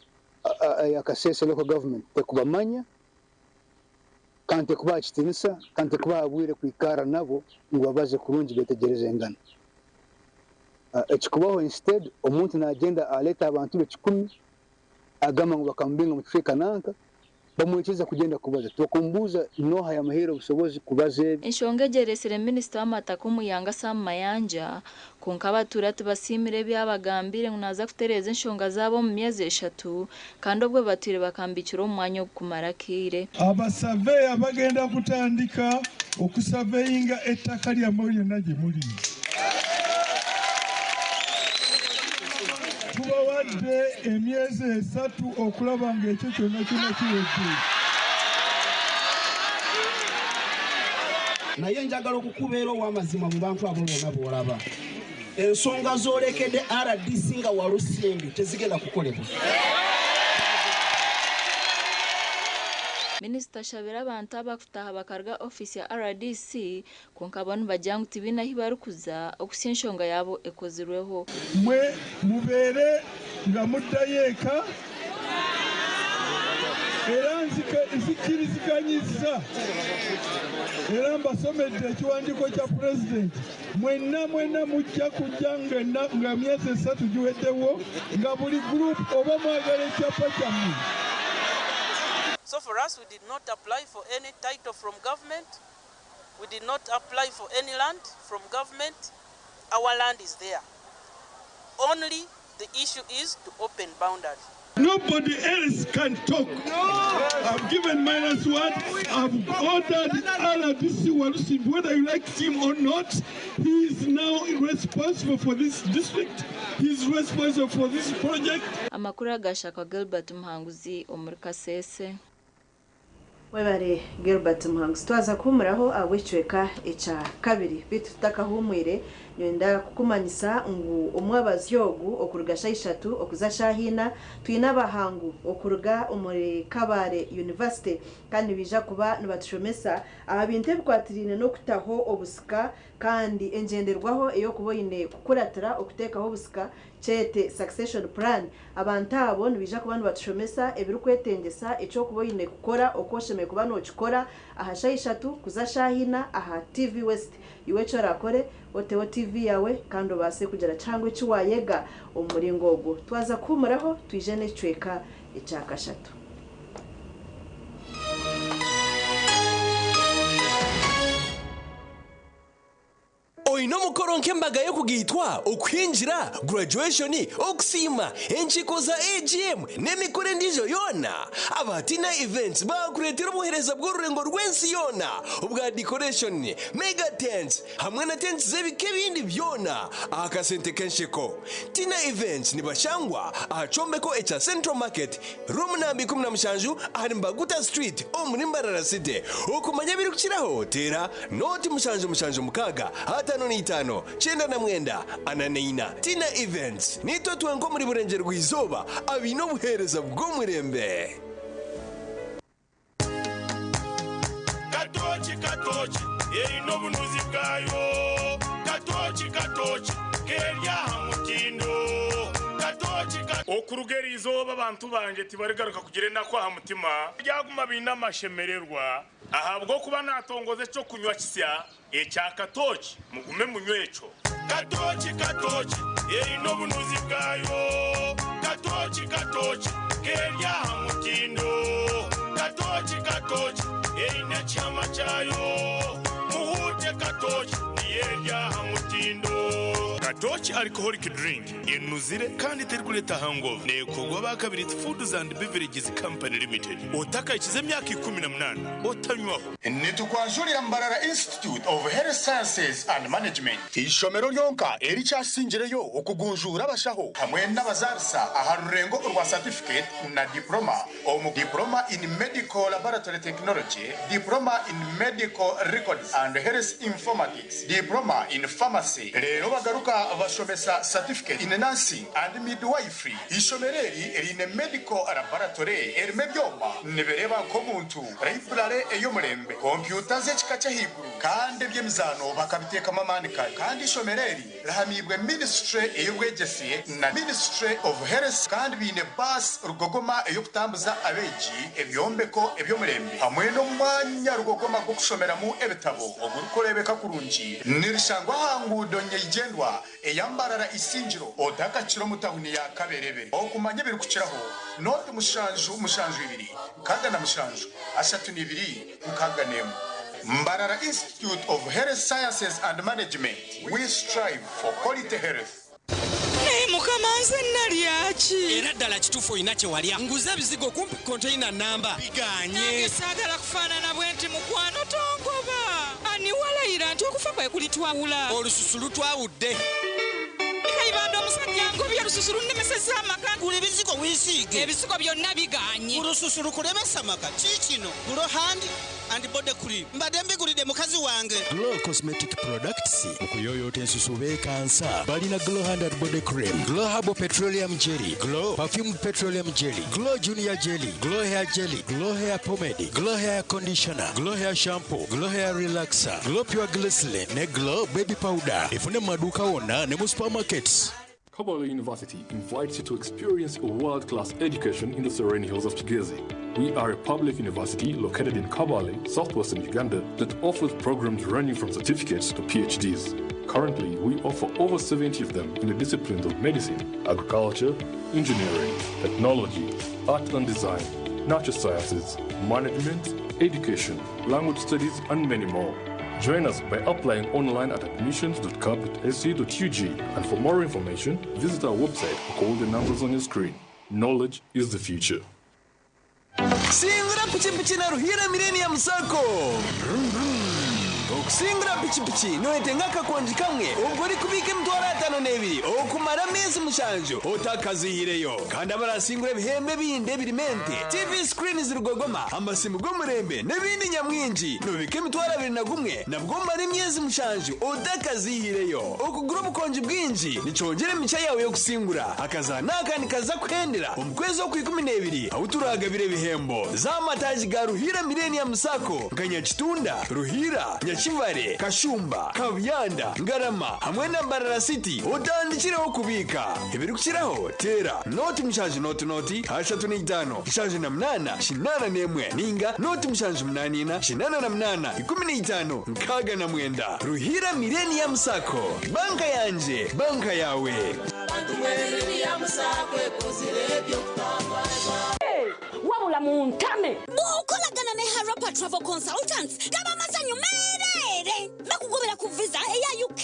ya Kasese local government tekubamanya kandi tekubaha kitinisa kandi tekubaha bwire kwikara nabo ngu babaze kurungi betegereze engano. Ekikubaho instead omuntu nagenda aleta abantu be 10 agamba ngu bakamubinga mu kicweka nanka bamwikiriza kugenda kubaza tubakumbuza noha yamuhaire obusobozi kubaza ebi. Enshonga egi ereetsire minisita w'amataka Omuyanga Sam Mayanja kwonka abatuura tibasiimire ebi abagambire ngu naaza kutereeza enshonga zaabo omu myezi 3 kandi obwo batwire bakambikira omu mwanya ogukumara akaire. Abasaveya bagenda kutandika okusaveyinga ettaka lyammwe lyonna gye muli. Mbawadde emyezi esatu okulaba ng'ekyo kyonna kyonna kiwedde. Naye njagala okukubeera ow'amazima mu bantu abo bonna b'olaba. Ensonga z'olekedde RDC nga Walusimbi tezigenda kukolebwa. Minisita ashabire abantu aba kutaaha bakaruga ofiisi ya RDC kwonka bo nibagira ngu tibaine ahi barikuza okuhitsya enshonga yaabo ekozirweho. Mwe mubeere nga muddayo eka era nzikiriziganyizza era mbasomedde ekiwandiiko kya pulezidenti mwenna mwenna mujja kujja nga emyezi esatu giweddewo nga buli group oba mwagala ekyapa kyammwe. So for us, we did not apply for any title from government. We did not apply for any land from government. Our land is there. Only the issue is to open boundary. Nobody else can talk. I've given my last word. I've ordered RDC Walusimbi, whether you like him or not, he is now responsible for this district. He is responsible for this project. Amakuru agashakwa Gilbert Muhanguzi omuri Kasese. Webare Gilbert Muhanguzi, twaza kuhumuraho ahabw'ekicweka ekya kabiri, beitu tutakahumwire nyenda kukumanyisa ngu omwabazyo ogu okuruga shaaha ishatu okuza shaaha ina twine abahangu okuruga omuri Kabale University kandi nibaija kuba nibatushomesa aha bintu ebikwatiraine n'okutaho obusika kandi engyenderwaho ey'okuba oine kukuratira okuteekaho obusika kyete succession plan. Abantu abo nibaija kuba nibatushomesa ebirikwetengyesa, eky'okuba oine kukora, oku oshemereire kuba nookikora aha shaaha ishatu kuza shaaha ina aha TV West. Iwe eki orakore, oteho TV yaawe kandi obaase kugira kihango eki waayega omu muringo ogwo. Twaza kuhuumuraho twije n'ekicweka ekya kashatu. Oine omukoro nk'embaga y'okugaitwa, okuhingira, graduation, okusiima, enkiiko za AGM n'emikoro endiijo yoona? Aba Tina Events baakureetera obuheereza bw'orurengo rw'ensi yoona obwa decoration, mega tents hamwe na tents z'ebika ebindi byona aha kasente k'ensheko. Tina Events nibashangwa aha kyombeko ekya Central Market, Room namba 17 ahari Mbaguta Street omuri Mbarara City. Okumanya ebirikukiraho teera nooti 776 55 99 44. Tina Events, Niitwe twenka omuri Burengyerwa-izooba abaine obuheereza bw'omurembe. Katooki katooki eine obunuzi bwayo. Katooki katooki keri aha mutindo. Katooki ka. Okuruga eri izooba abantu bangye tibarigaruka kugira enaku aha mutima, baryaguma baine amashemererwa, ahabw'okuba naatongoza eky'okunywa kisya ekya katooki, mugume munywe ekyo. Katooki katooki eine obunuzi bwayo. Katooki katooki keri aha mutindo. Katooki katooki eine ekihama kyayo. Muhuute katooki niyo eri aha mutindo. Katooki Alcoholic Drink enuzire kandi terikureeta hangover. Neekorwa aba Kabiriiti Foods and Beverages Company Limited. Otakahikize emyaka 18 otanywaho. Nitukwanjurira Mbarara Institute of Health Sciences and Management, eishomero ryonka erikyasingireyo okugunjuura abashaho hamwe n'abazaarisa aha rurengo orwa satifiketi na diploma omu Diploma in Medical Laboratory Technology, Diploma in Medical Records and Health Informatics, Diploma in Pharmacy reero bagaruka bashomesa Certificate in Nursing and Midwifery. Eishomero eri riine Medical Laboratory erimu ebyoma nibireeba nk'omuntu, Library ey'omurembe, kompyuta z'ekika ky'ahaiguru kandi eby'emizaano bakabiteekamu amaani kare. Kandi eishomero eri rihamiibwe Ministry ey'obwegyese na Ministry of Health kandi baine baasi rugogoma ey'okutambuza abeegi, ebyombeko eby'omurembe hamwe n'omwanya rugogoma gw'okushomeramu ebitabo ogurikureebeka kurungi. Nirishangwa aha nguudo nyeigyendwa eya Mbarara Isingiro otakakira omu tahuni ya Kaberebere. Okumanya ebirikukiraho, nooti mushanju mushanju ibiri 67 32 61. Mbarara Institute of Health Sciences and Management, we strive for quality health. Naye mukama nze nalya ki? Era ddala kituufu olina kye walya. Nguze ebizigo kumpi konteyina nnamba bigaanye. Nange saagala kufaanana bwenti mukwano tongoba. Ani walayira nti okufa kwe kulitwawula? Olususu lutwawudde. Ibanda omusajja angobye olususu lunnemesezza amaka. Gula ebizigo weesiige. Ebizigo byonna bigaanye. Olususu lukulemesa amaka. Kiikino Glow Hand and Body Cream. Mbadde mbigulidde mukazi wange. Glow Cosmetic Products okuyoyoota ensusu beekansa balina Glow Hand and Body Cream, Glow Herbal Petroleum Jelly, Glow Perfumed Petroleum Jelly, Glow Junior Jelly, Glow Hair Jelly, Glow Hair Pomade, Glow Hair Conditioner, Glow Hair Shampoo, Glow Hair Relaxer, Glow Pure Glycerin ne Glow Baby Powder. Efune mu maduuka wonna ne mu supermarkets. Kabale University invites you to experience a world-class education in the serene hills of Kigezi. We are a public university located in Kabale, southwestern Uganda, that offers programs ranging from certificates to PhDs. Currently, we offer over 70 of them in the disciplines of medicine, agriculture, engineering, technology, art and design, natural sciences, management, education, language studies, and many more. Join us by applying online at admissions.cab.ac.ug and for more information, visit our website or call the numbers on your screen. Knowledge is the future. Singura pikipiki na Ruhira Millennium Sacco. Vroom, vroom. Okusingura pikipiki noyetenga akakongi kamwe ubwo uri kubika emitwaro 52 okumara amezi 7 otakazihireyo kandi abarasingura ebihembe bindi ebirimente TV screen zirugogoma amasimu g'omurembe n'ebindi nyamwingi nobika emitwaro 21 nabwo omara emyezi 7 otakazihireyo okugura obukongi bwingi nikyongera emica yawe yokusingura akazaana akandi kaza kuhendera omu kwezi okwa 12 ahu turagabira ebihembo z'amataagi ga Ruhira Millennium Sacco nka Nyakitunda, Ruhira, Nyakivale, Kashumba, Kabuyanda, Ngarama hamwe na Mbarara City otandikireho kubika ebirikukiraho teera noti 7 noti noti 35 78 81 ninga noti 7 84 88 15 69. Ruhira Millennium Sacco, banka yanje, banka yawe. Wabula muntame bw'okolagana ne Harapa Travel Consultants gaba masanyu meereere bakugobera ku visa eya UK,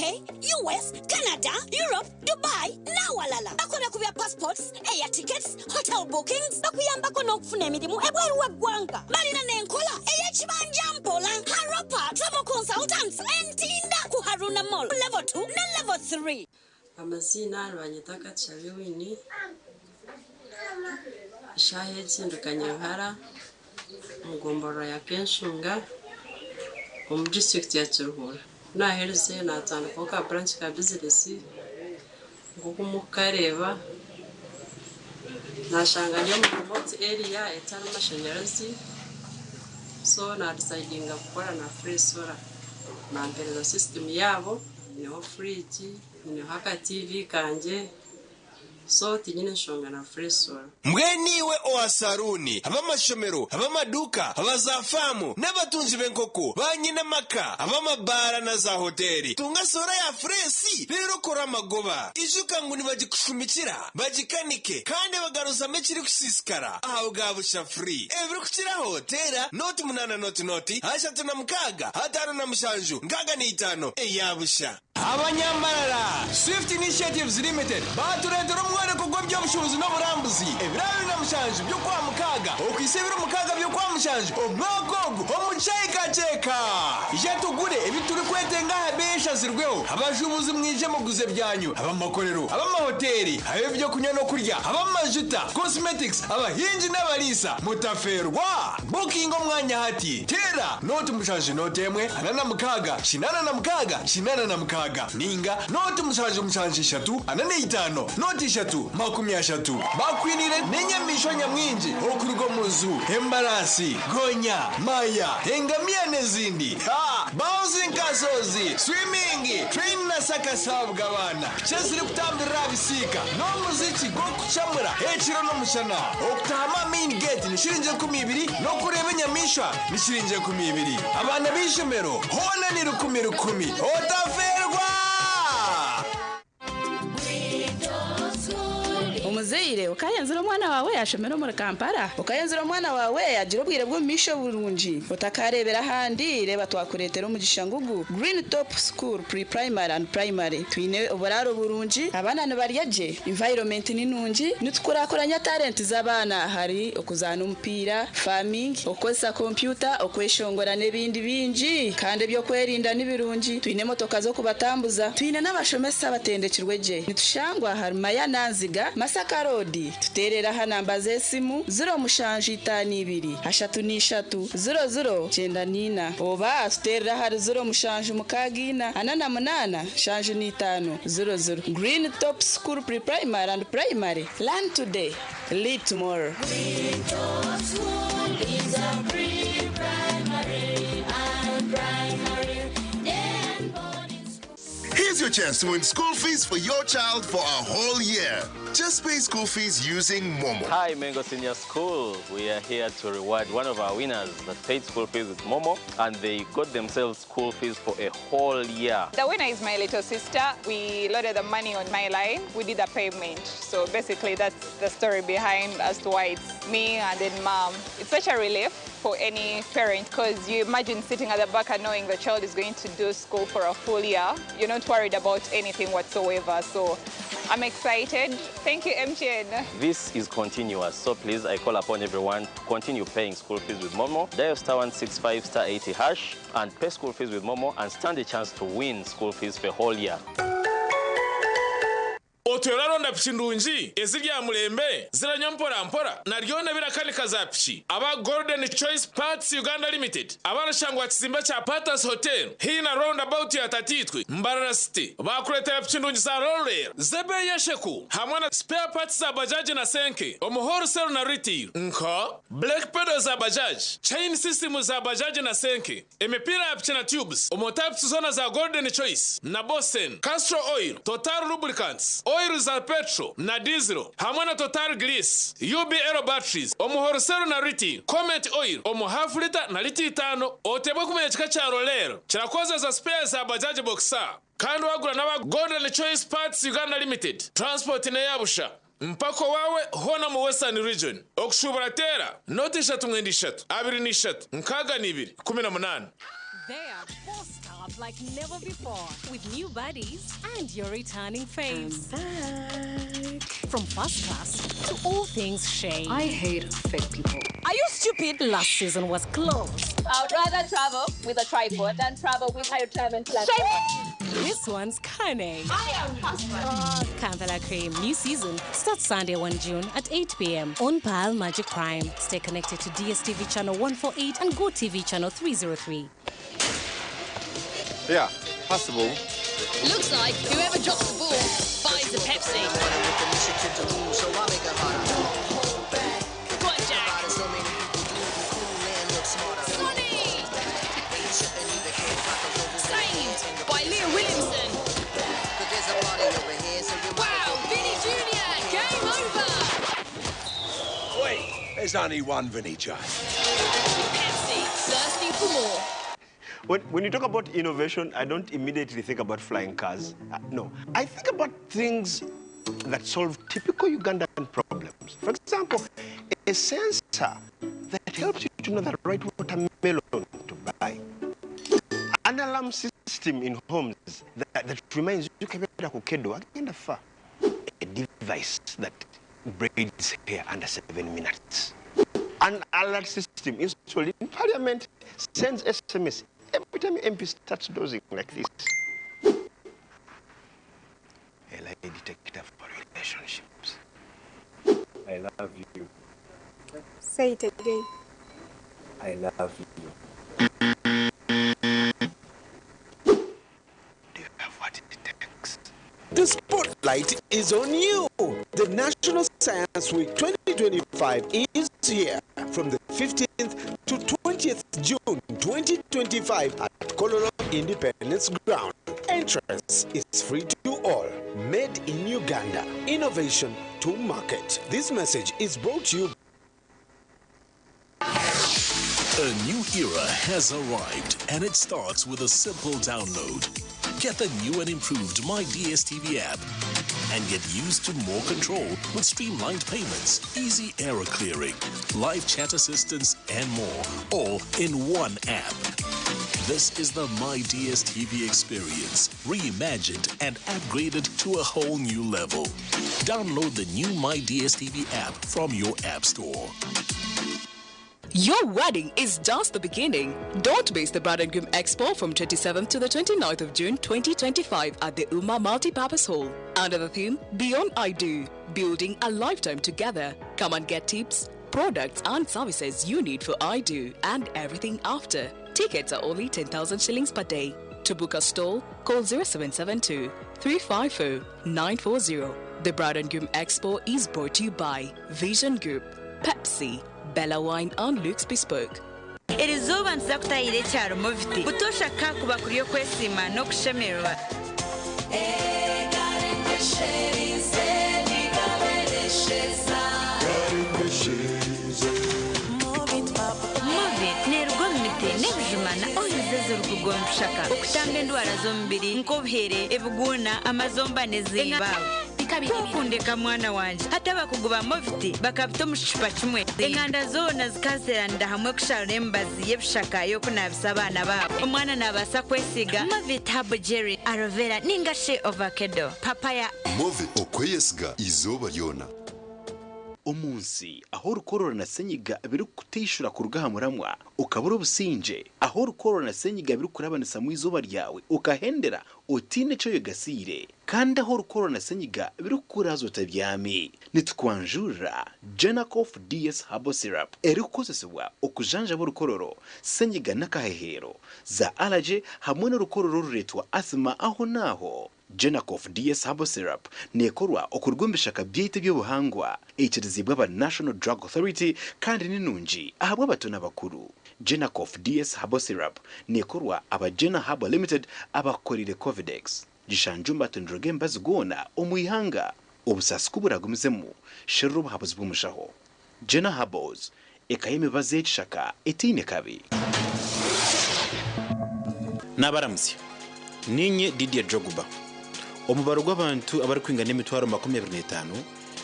US, Canada, Europe, Dubai n'awalala. Bakola ku bya passports, air tickets, hotel bookings, bakuyambako n'okufuna emirimu ebweru w'eggwanga. Balina n'enkola ey'ekibanja mpola. Harapa Travel Consultants entinda ku Haruna Mall level 2 ne level 3. Amazina nibanyeta Katushabe Winnie, eshaaha egi ndi Kanyaruhara omu gomborora ya Kenshunga omu disiturikiti ya Kiruhura. Ku naaherize naatandikaho ka branch ka bizinesi nk'oku murikukareeba naashanga ndi omu remote area etarimu mashanyarazi so nadecidinga kukora na Free Solar. Bampereza system yaabo, nyineho fridge, nyineho aka TV kangye so tinyine nshonga na Free Solar. Mbweniwe owa saruni ab'amashomero ab'amaduka abazafamu n'abatunzi b'enkoko ba nyinamaka ab'amabara na za hoteli tunga solar ya fresh rero kora amagoba ijuka ngo nibagikushumikira bagikanike kandi bagaruzamo ekiri kusisikara aha bwa busha free ebiri kukiraho tera noti 8 noti noti 36 57 65 eyabusha. Abanyambarara, Swift Initiatives Limited batureetera omworeko gw'ebyobushubuzi n'oburambuzi ebiro 27 by'okwa mukaaga okwisa ebiro 6 by'okwa mushanju omwaka ogu omu kyekaceka. Ije tugure ebi turikwetenga aha beeshazirweho. Abashubuzi mwije muguze byanyu, abamakorero, abamahoteli, ab'ebyokunywa n'okurya, ab'amajuta, cosmetics, abahingi n'abariisa, mutaferwa. Booking omwanya hati, tera noti 7 noti 1 46 86 86 ninga noti 7 7 3 45 noti 3 30. Bakwinire n'enyamisho nyamwingi okuruga omu nzu, embarasi, gonya, maya, engamiya n'ezindi, ha bouncing castles, swimming, train na sakasabwa abaana kyeziri kutambirira bisiika n'omuziki gw'okucamura ekiro n'omushana. Okutahama main gate ni shiringi 20 n'okureeba enyamishwa ni shiringi 20. Abaana b'ishomero hoona ni 1000 1000. Otaferwa. Nk'omuzaire okayenzire omwana waawe yashomera omuri Kampala, okayenzire omwana waawe yagira obwire bw'omumaisho burungi, otakareebera ahandi, reeba twakureetera omugisha ngugu Green Top School Pre-Primary and Primary. Twine oburaaro burungi, abaana nibarya gye, environment ni nungi, nitukurakuranya talenti z'abaana ahari okuzaana omupiira, farming, okukozesa kompyuta, okweshongora n'ebindi bingi. Kandi eby'okwerinda ni birungi, twine emotoka z'okubatambuza, twine n'abashomesa abatendekirwe gye. Nitushangwa ahari Mayana Nziga, Masaka Road. Tuteerere aha namba z'esimu, 0752 33 00 94 oba tuteerere ahari 0764 48 75 00. Green Top School Pre-Primary and Primary, learn today, lead tomorrow. Green Top School is a pre-primary and primary and boarding school. Here's your chance to win school fees for your child for a whole year. Just pay school fees using Momo. Hi, Mengo Senior School. We are here to reward one of our winners that paid school fees with Momo, and they got themselves school fees for a whole year. The winner is my little sister. We loaded the money on my line. We did a payment. So basically, that's the story behind as to why it's me and then mom. It's such a relief for any parent because you imagine sitting at the back and knowing the child is going to do school for a full year. You're not worried about anything whatsoever. So I'm excited. Thank you, MTN. This is continuous, so please, I call upon everyone to continue paying school fees with Momo. Dial star 165 star 80 hash and pay school fees with Momo and stand a chance to win school fees for a whole year. Otwera aronda piki ndungi eziri mulembe ziranywa mporampora naryona birakanika za piki aba Golden Choice Parts Uganda Limited abarashangwa kizimba kya Patas Hotel hina roundabout ya Tatitwe, Mbarara City, bakuretera piki ndungi za Roller zebe yesheku hamwe na spare parts za bajaji na senke omu wholesale na retail, nka brake pedal za bajaji, chain system za bajaji na senke, emipira ya piki na tubes, omu types zona za Golden Choice na Bosen, Castrol Oil, Total Lubricants, oil za petrol na diesel hamwe na Total Grease, UBL batteries omu wholesale na retail, Comet Oil omu half liter na lita 5. Otebwe kumenya kika kya Roller kirakozesa spare za bajaji boxer, kandi wagura n'aba Golden Choice Parts Uganda Limited, transport neyabusha mpako wawe hona mu Western Region. Okushubura tera noti 3 9 3 23 62 18. They are bossed up like never before with new buddies and your returning faves. From first class to all things shade. I hate fake people. Are you stupid? Last season was close. I'd rather travel with a tripod than travel with a retirement plan. This one's cunning. I am husband. Kampala Cream, new season starts Sunday 1 June at 8 p.m. on Pearl Magic Prime. Stay connected to DSTV channel 148 and GoTV channel 303. Yeah, possible. Looks like whoever drops the ball buys a Pepsi. Go on, Jack. Sonny! Saved by Leah Williamson. Wow, Vinny Jr., game over! Wait, there's only one Vinny J. Pepsi, thirsty for more. When you talk about innovation, I don't immediately think about flying cars. No, I think about things that solve typical Ugandan problems. For example, a sensor that helps you to know the right watermelon to buy. An alarm system in homes that reminds you kebera kukedo agenda fa. A device that braids hair under 7 minutes. An alert system installed in Parliament sends SMS every time MP starts dozing like this. A lie detector for relationships. I love you. Say it again. I love you. Do you have what it takes? The spotlight is on you. The National Science Week 2025 is here from the 15th to 20th June 2025 at Kololo Independence Ground. Entrance is free to all. Made in Uganda. Innovation to market. This message is brought to you. A new era has arrived, and it starts with a simple download. Get the new and improved My DSTV app. And get used to more control with streamlined payments, easy error clearing, live chat assistance, and more, all in one app. This is the My DSTV experience, reimagined and upgraded to a whole new level. Download the new My DSTV app from your app store. Your wedding is just the beginning. Don't miss the Bride and Groom Expo from 27th to the 29th of June 2025 at the Uma Multipurpose Hall. Under the theme Beyond I Do, Building a Lifetime Together. Come and get tips, products and services you need for I Do and everything after. Tickets are only 10,000 shillings per day. To book a stall, call 0772 350 940. The Bride and Groom Expo is brought to you by Vision Group, Pepsi, Bella Wine and Luke's Bespoke. Eri izooba nituza kutahira ekyaro Moviti butoosha kakuba kuri okwesiima n'okushemererwa. Movit neeruga omu miti n'ebijuma na oils ezirikuruga omu bishaka okutamba endwara z'omubiri nk'obuhere, ebiguuna, amazomba n'ezindi. Kwokundeka mwana wangye. Hati abakugu ba Movit bakabita omu kicupa kimwe. Enganda zoona zikazeeranira hamwe kusharura emibazi y'ebishaka y'okunaabisa abaana baabo. Omwana naabaasa kwesiiga Movit Herbal Jelly, Aloe Vera ninga shi Ovakedo, Papaya. Movit okweyesiga eizooba ryona. Omu nsi ahu orukorora na senyiga birikukuteishura kuruga aha muramwa okabura obusingye, ahu orukorora na senyiga birikukurabanisamu eizooba ryawe okahendera otaine eki oyegasiire, kandi ahu orukorora na senyiga birikukuraaza otabyami, nitukwanjurira Genacof DS Herbal Syrup erikukozesibwa okujanjaba orukororo, senyiga n'akaheheero, za allergy hamwe n'orukororo orureetwa asthma aho n'aho. Genacof DS Herbal Syrup neekorwa okuruga omu bishaka byaitu eby'obuhangwa, eikiriziibwe aba National Drug Authority kandi ni nungi ahabw'abato n'abakuru. Genacof DS Herbal Syrup neekorwa aba Gena Herbal Limited abakukoreire Covidex. Gishangye omu matundiro g'emibazi goona omu ihanga. Obusaasi ku buragumizemu, sherura obuhabuzi bw'omushaho. Gena Herbals, eka y'emibazi y'ekishaka etaine kabi. Naabaramutsya. Niinye Didier Drogba. Omubaro gw'abantu abarikwingana emitwaro 25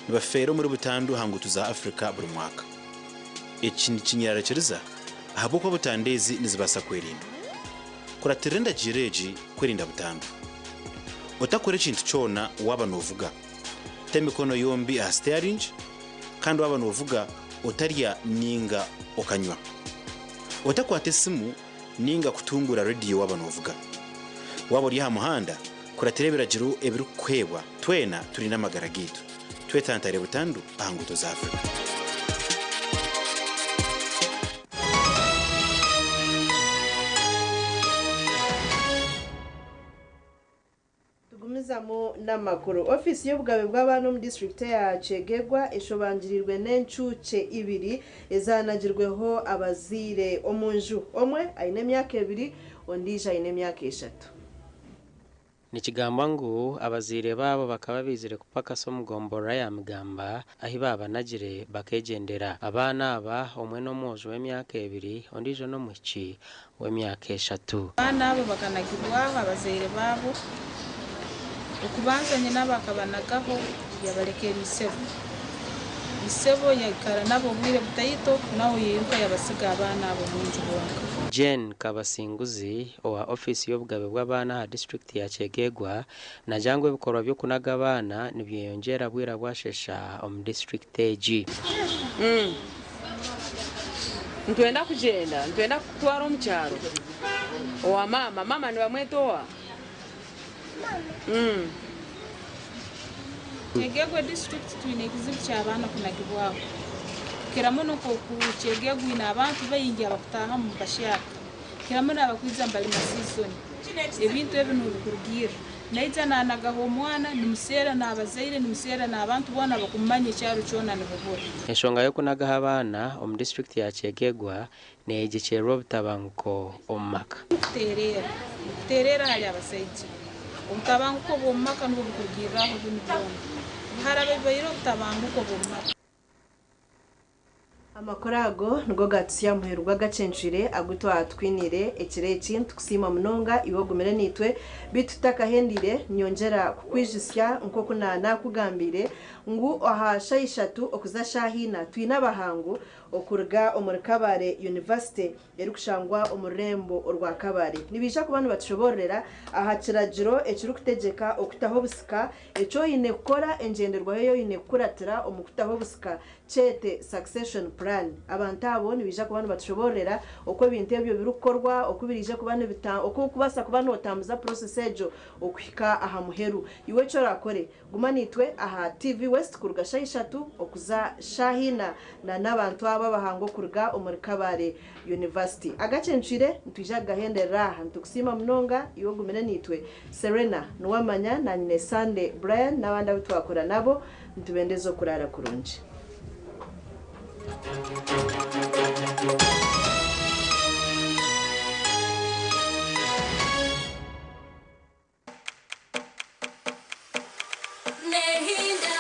nibafeera omuri butandu aha nguuto za Africa buri mwaka. Eki nikinyerarikiriza ahabw'okuba butandu ezi nizibaasa kwerindwa. Kuratirira endagiiro egi kwerinda butandu. Otakora ekintu kyona waaba noovuga. Ta emikono yombi aha siteyaringi kandi waaba noovuga otarya ninga okanywa. Otakwata esimu ninga kutunguura rediyo waaba noovuga. Waaba ori aha muhanda, kuratira ebiragiro ebirikukuheebwa. Twena turinde amagara gaitu. Twetantare butandu aha nguuto za Africa. Tugumizamu n'amakuru. Ofiisi y'obugabe bw'abaana omu disiturikiti eya Kyegegwa eshobangirirwe n'encuukye ibiri ezaanagirweho abazaire omu nju. Omwe aine emyaka ebiri ondiijo aine emyaka eshatu. Nikigambwa ngu abazaire baabo bakaba baizire kupakasa omu gomborora ya Migamba ahi baabanagire bakeegyendera. Abaana aba omwe n'omwojo w'emyaka ebiri ondiijo n'omwishiki w'emyaka eshatu. Abaana abo bakanagibwaho abazaire baabo. Okubanza nyinabo akabanagaho yabalekera isebo. Isebo yaikara nabo obwire butaito nawe yairuka yabasiga abaana abo omunju bonka. Jane Kabasinguzi owa ofiisi y'obugabe bw'abaana aha disiturikiti ya Kyegegwa nagira ngu ebikorwa by'okunaga abaana nibyeyongyera bwira bwashesha omu disiturikiti egi. Nitwenda kugyenda, nitwenda kukutwara omu kyaro owa maama. Maama nibamweta owa? Kyegegwa disiturikiti twine ekizibu ky'abaana kunagibwaho kukira muno nk'oku Kyegegwa eine abantu baingi abakutaahamu bahyaka kukira muno abakwija nibalima siizoni ebintu ebi nuho bikurugirra naija nanagaho omwana nimuseera n'abazaire nimuseera n'abantu boona abakumumanya ekyaro kyona nibabura. Enshonga y'okunagaho abaana omu disiturikiti ya Kyegegwa neyegyekyerwa obutabanguko omu maka. Kuteerera, Nikuteerera ahari abasaija. Obutabanguko bw'omu maka nubwo bukurugirraho binu byona. Obuharabe bibaire obutabanguko bw'omu maka. Amakuru ago nigo gatusya muheru gw'agacencwire agu twatwinire ekiro eki. Nitukusiima munonga iwe ogumire niitwe, beitu tutakahendire nyongyera kukwijusya nk'oku naakugambire ngu aha shaaha 3 okuza shaaha 4 twine abahangu okuruga omuri Kabale University erikushangwa omu rurembo orwa Kabale. Nibaija kuba nibatushoboororera aha kiragiro ekirikutegyeka okutaho obusika, eki oine kukora, engyenderwaho ei oine kukuratira omu kutaho obusika, kyete succession plan. Abantu abo nibaija kuba nibatushoboororera oku ebintu ebyo birikukorwa, oku biriije kuba nibita, oku orikubaasa kuba nootambuza process egyo okuhika aha muheru. Iwe eki orakore, guma naitwe aha TV West kuruga shaaha 3 okuza shaaha 4 na n'abantu abo abahangu okuruga omuri Kabale University. Agacencwire nitwija kugahenderera aha. Nitukusiima munonga iwe ogumire naitwe. Serena Niwamanya na nyine Sunday Brian n'abandi abu twakora nabo, nitubendeza okuraara kurungi. Nehinda,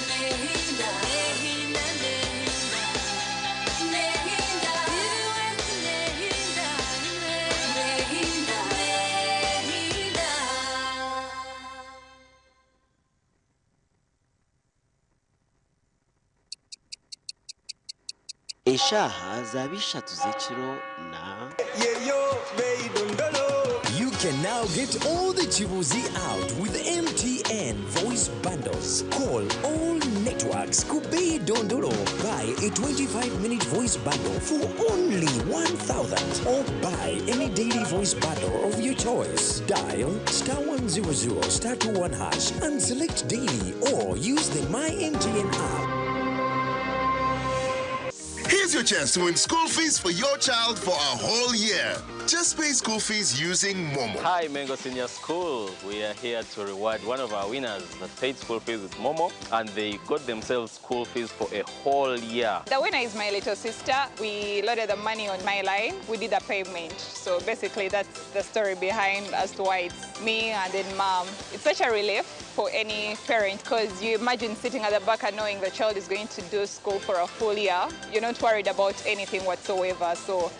nehinda, nehinda, nehinda, nehinda, nehinda, nehinda. Eshaaha zaaba 3 z'ekiro na. You can now get all the Chibuzi out with MTN voice bundles. Call all networks. Kubei Dondolo. Buy a 25-minute voice bundle for only 1,000 or buy any daily voice bundle of your choice. Dial star 100 star 21 hash and select daily or use the My MTN app. Here's your chance to win school fees for your child for a whole year. Just pay school fees using Momo. Hi, Mengo Senior School. We are here to reward one of our winners that paid school fees with Momo, and they got themselves school fees for a whole year. The winner is my little sister. We loaded the money on my line. We did the payment. So basically, that's the story behind as to why it's me and then mom. It's such a relief for any parent because you imagine sitting at the back and knowing the child is going to do school for a full year. You're not worried about anything whatsoever. So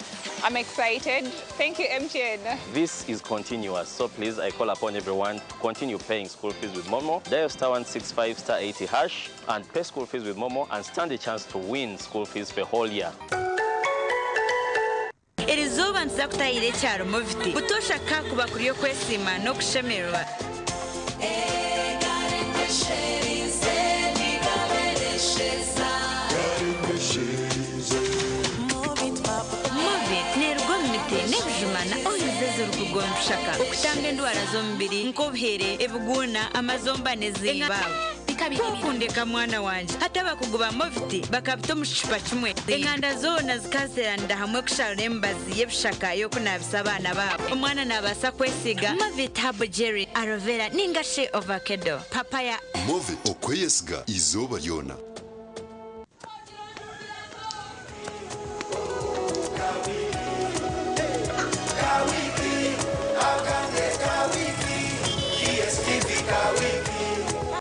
I'm excited. Thank you, MTN. This is continuous, so please, I call upon everyone to continue paying school fees with Momo. Dial star 165 star 80 hash and pay school fees with Momo and stand a chance to win school fees for a whole year. Erizooba nituza kutahira ekyaro Moviti butoosha kakuba kuri okwesiima n'okushemererwa. Movit neeruga omu miti n'ebijuma na oils ezirikuruga omu bishaka okutamba endwara z'omubiri nk'obuhere, ebiguuna, amazomba n'ezindi. Kwokundeka mwana wangye hati abakugu ba Movit bakabita omu kicupa kimwe. Enganda zoona zikazeeranira hamwe kusharura emibazi y'ebishaka y'okunaabisa abaana baabo. Omwana naabaasa kwesiiga Movit Herbal Jelly, Aloe Vera ninga shi Avocado, Papaya. Movit, okweyesiga izooba ryona. Kawiki, akande kawiki, DSTV kawiki.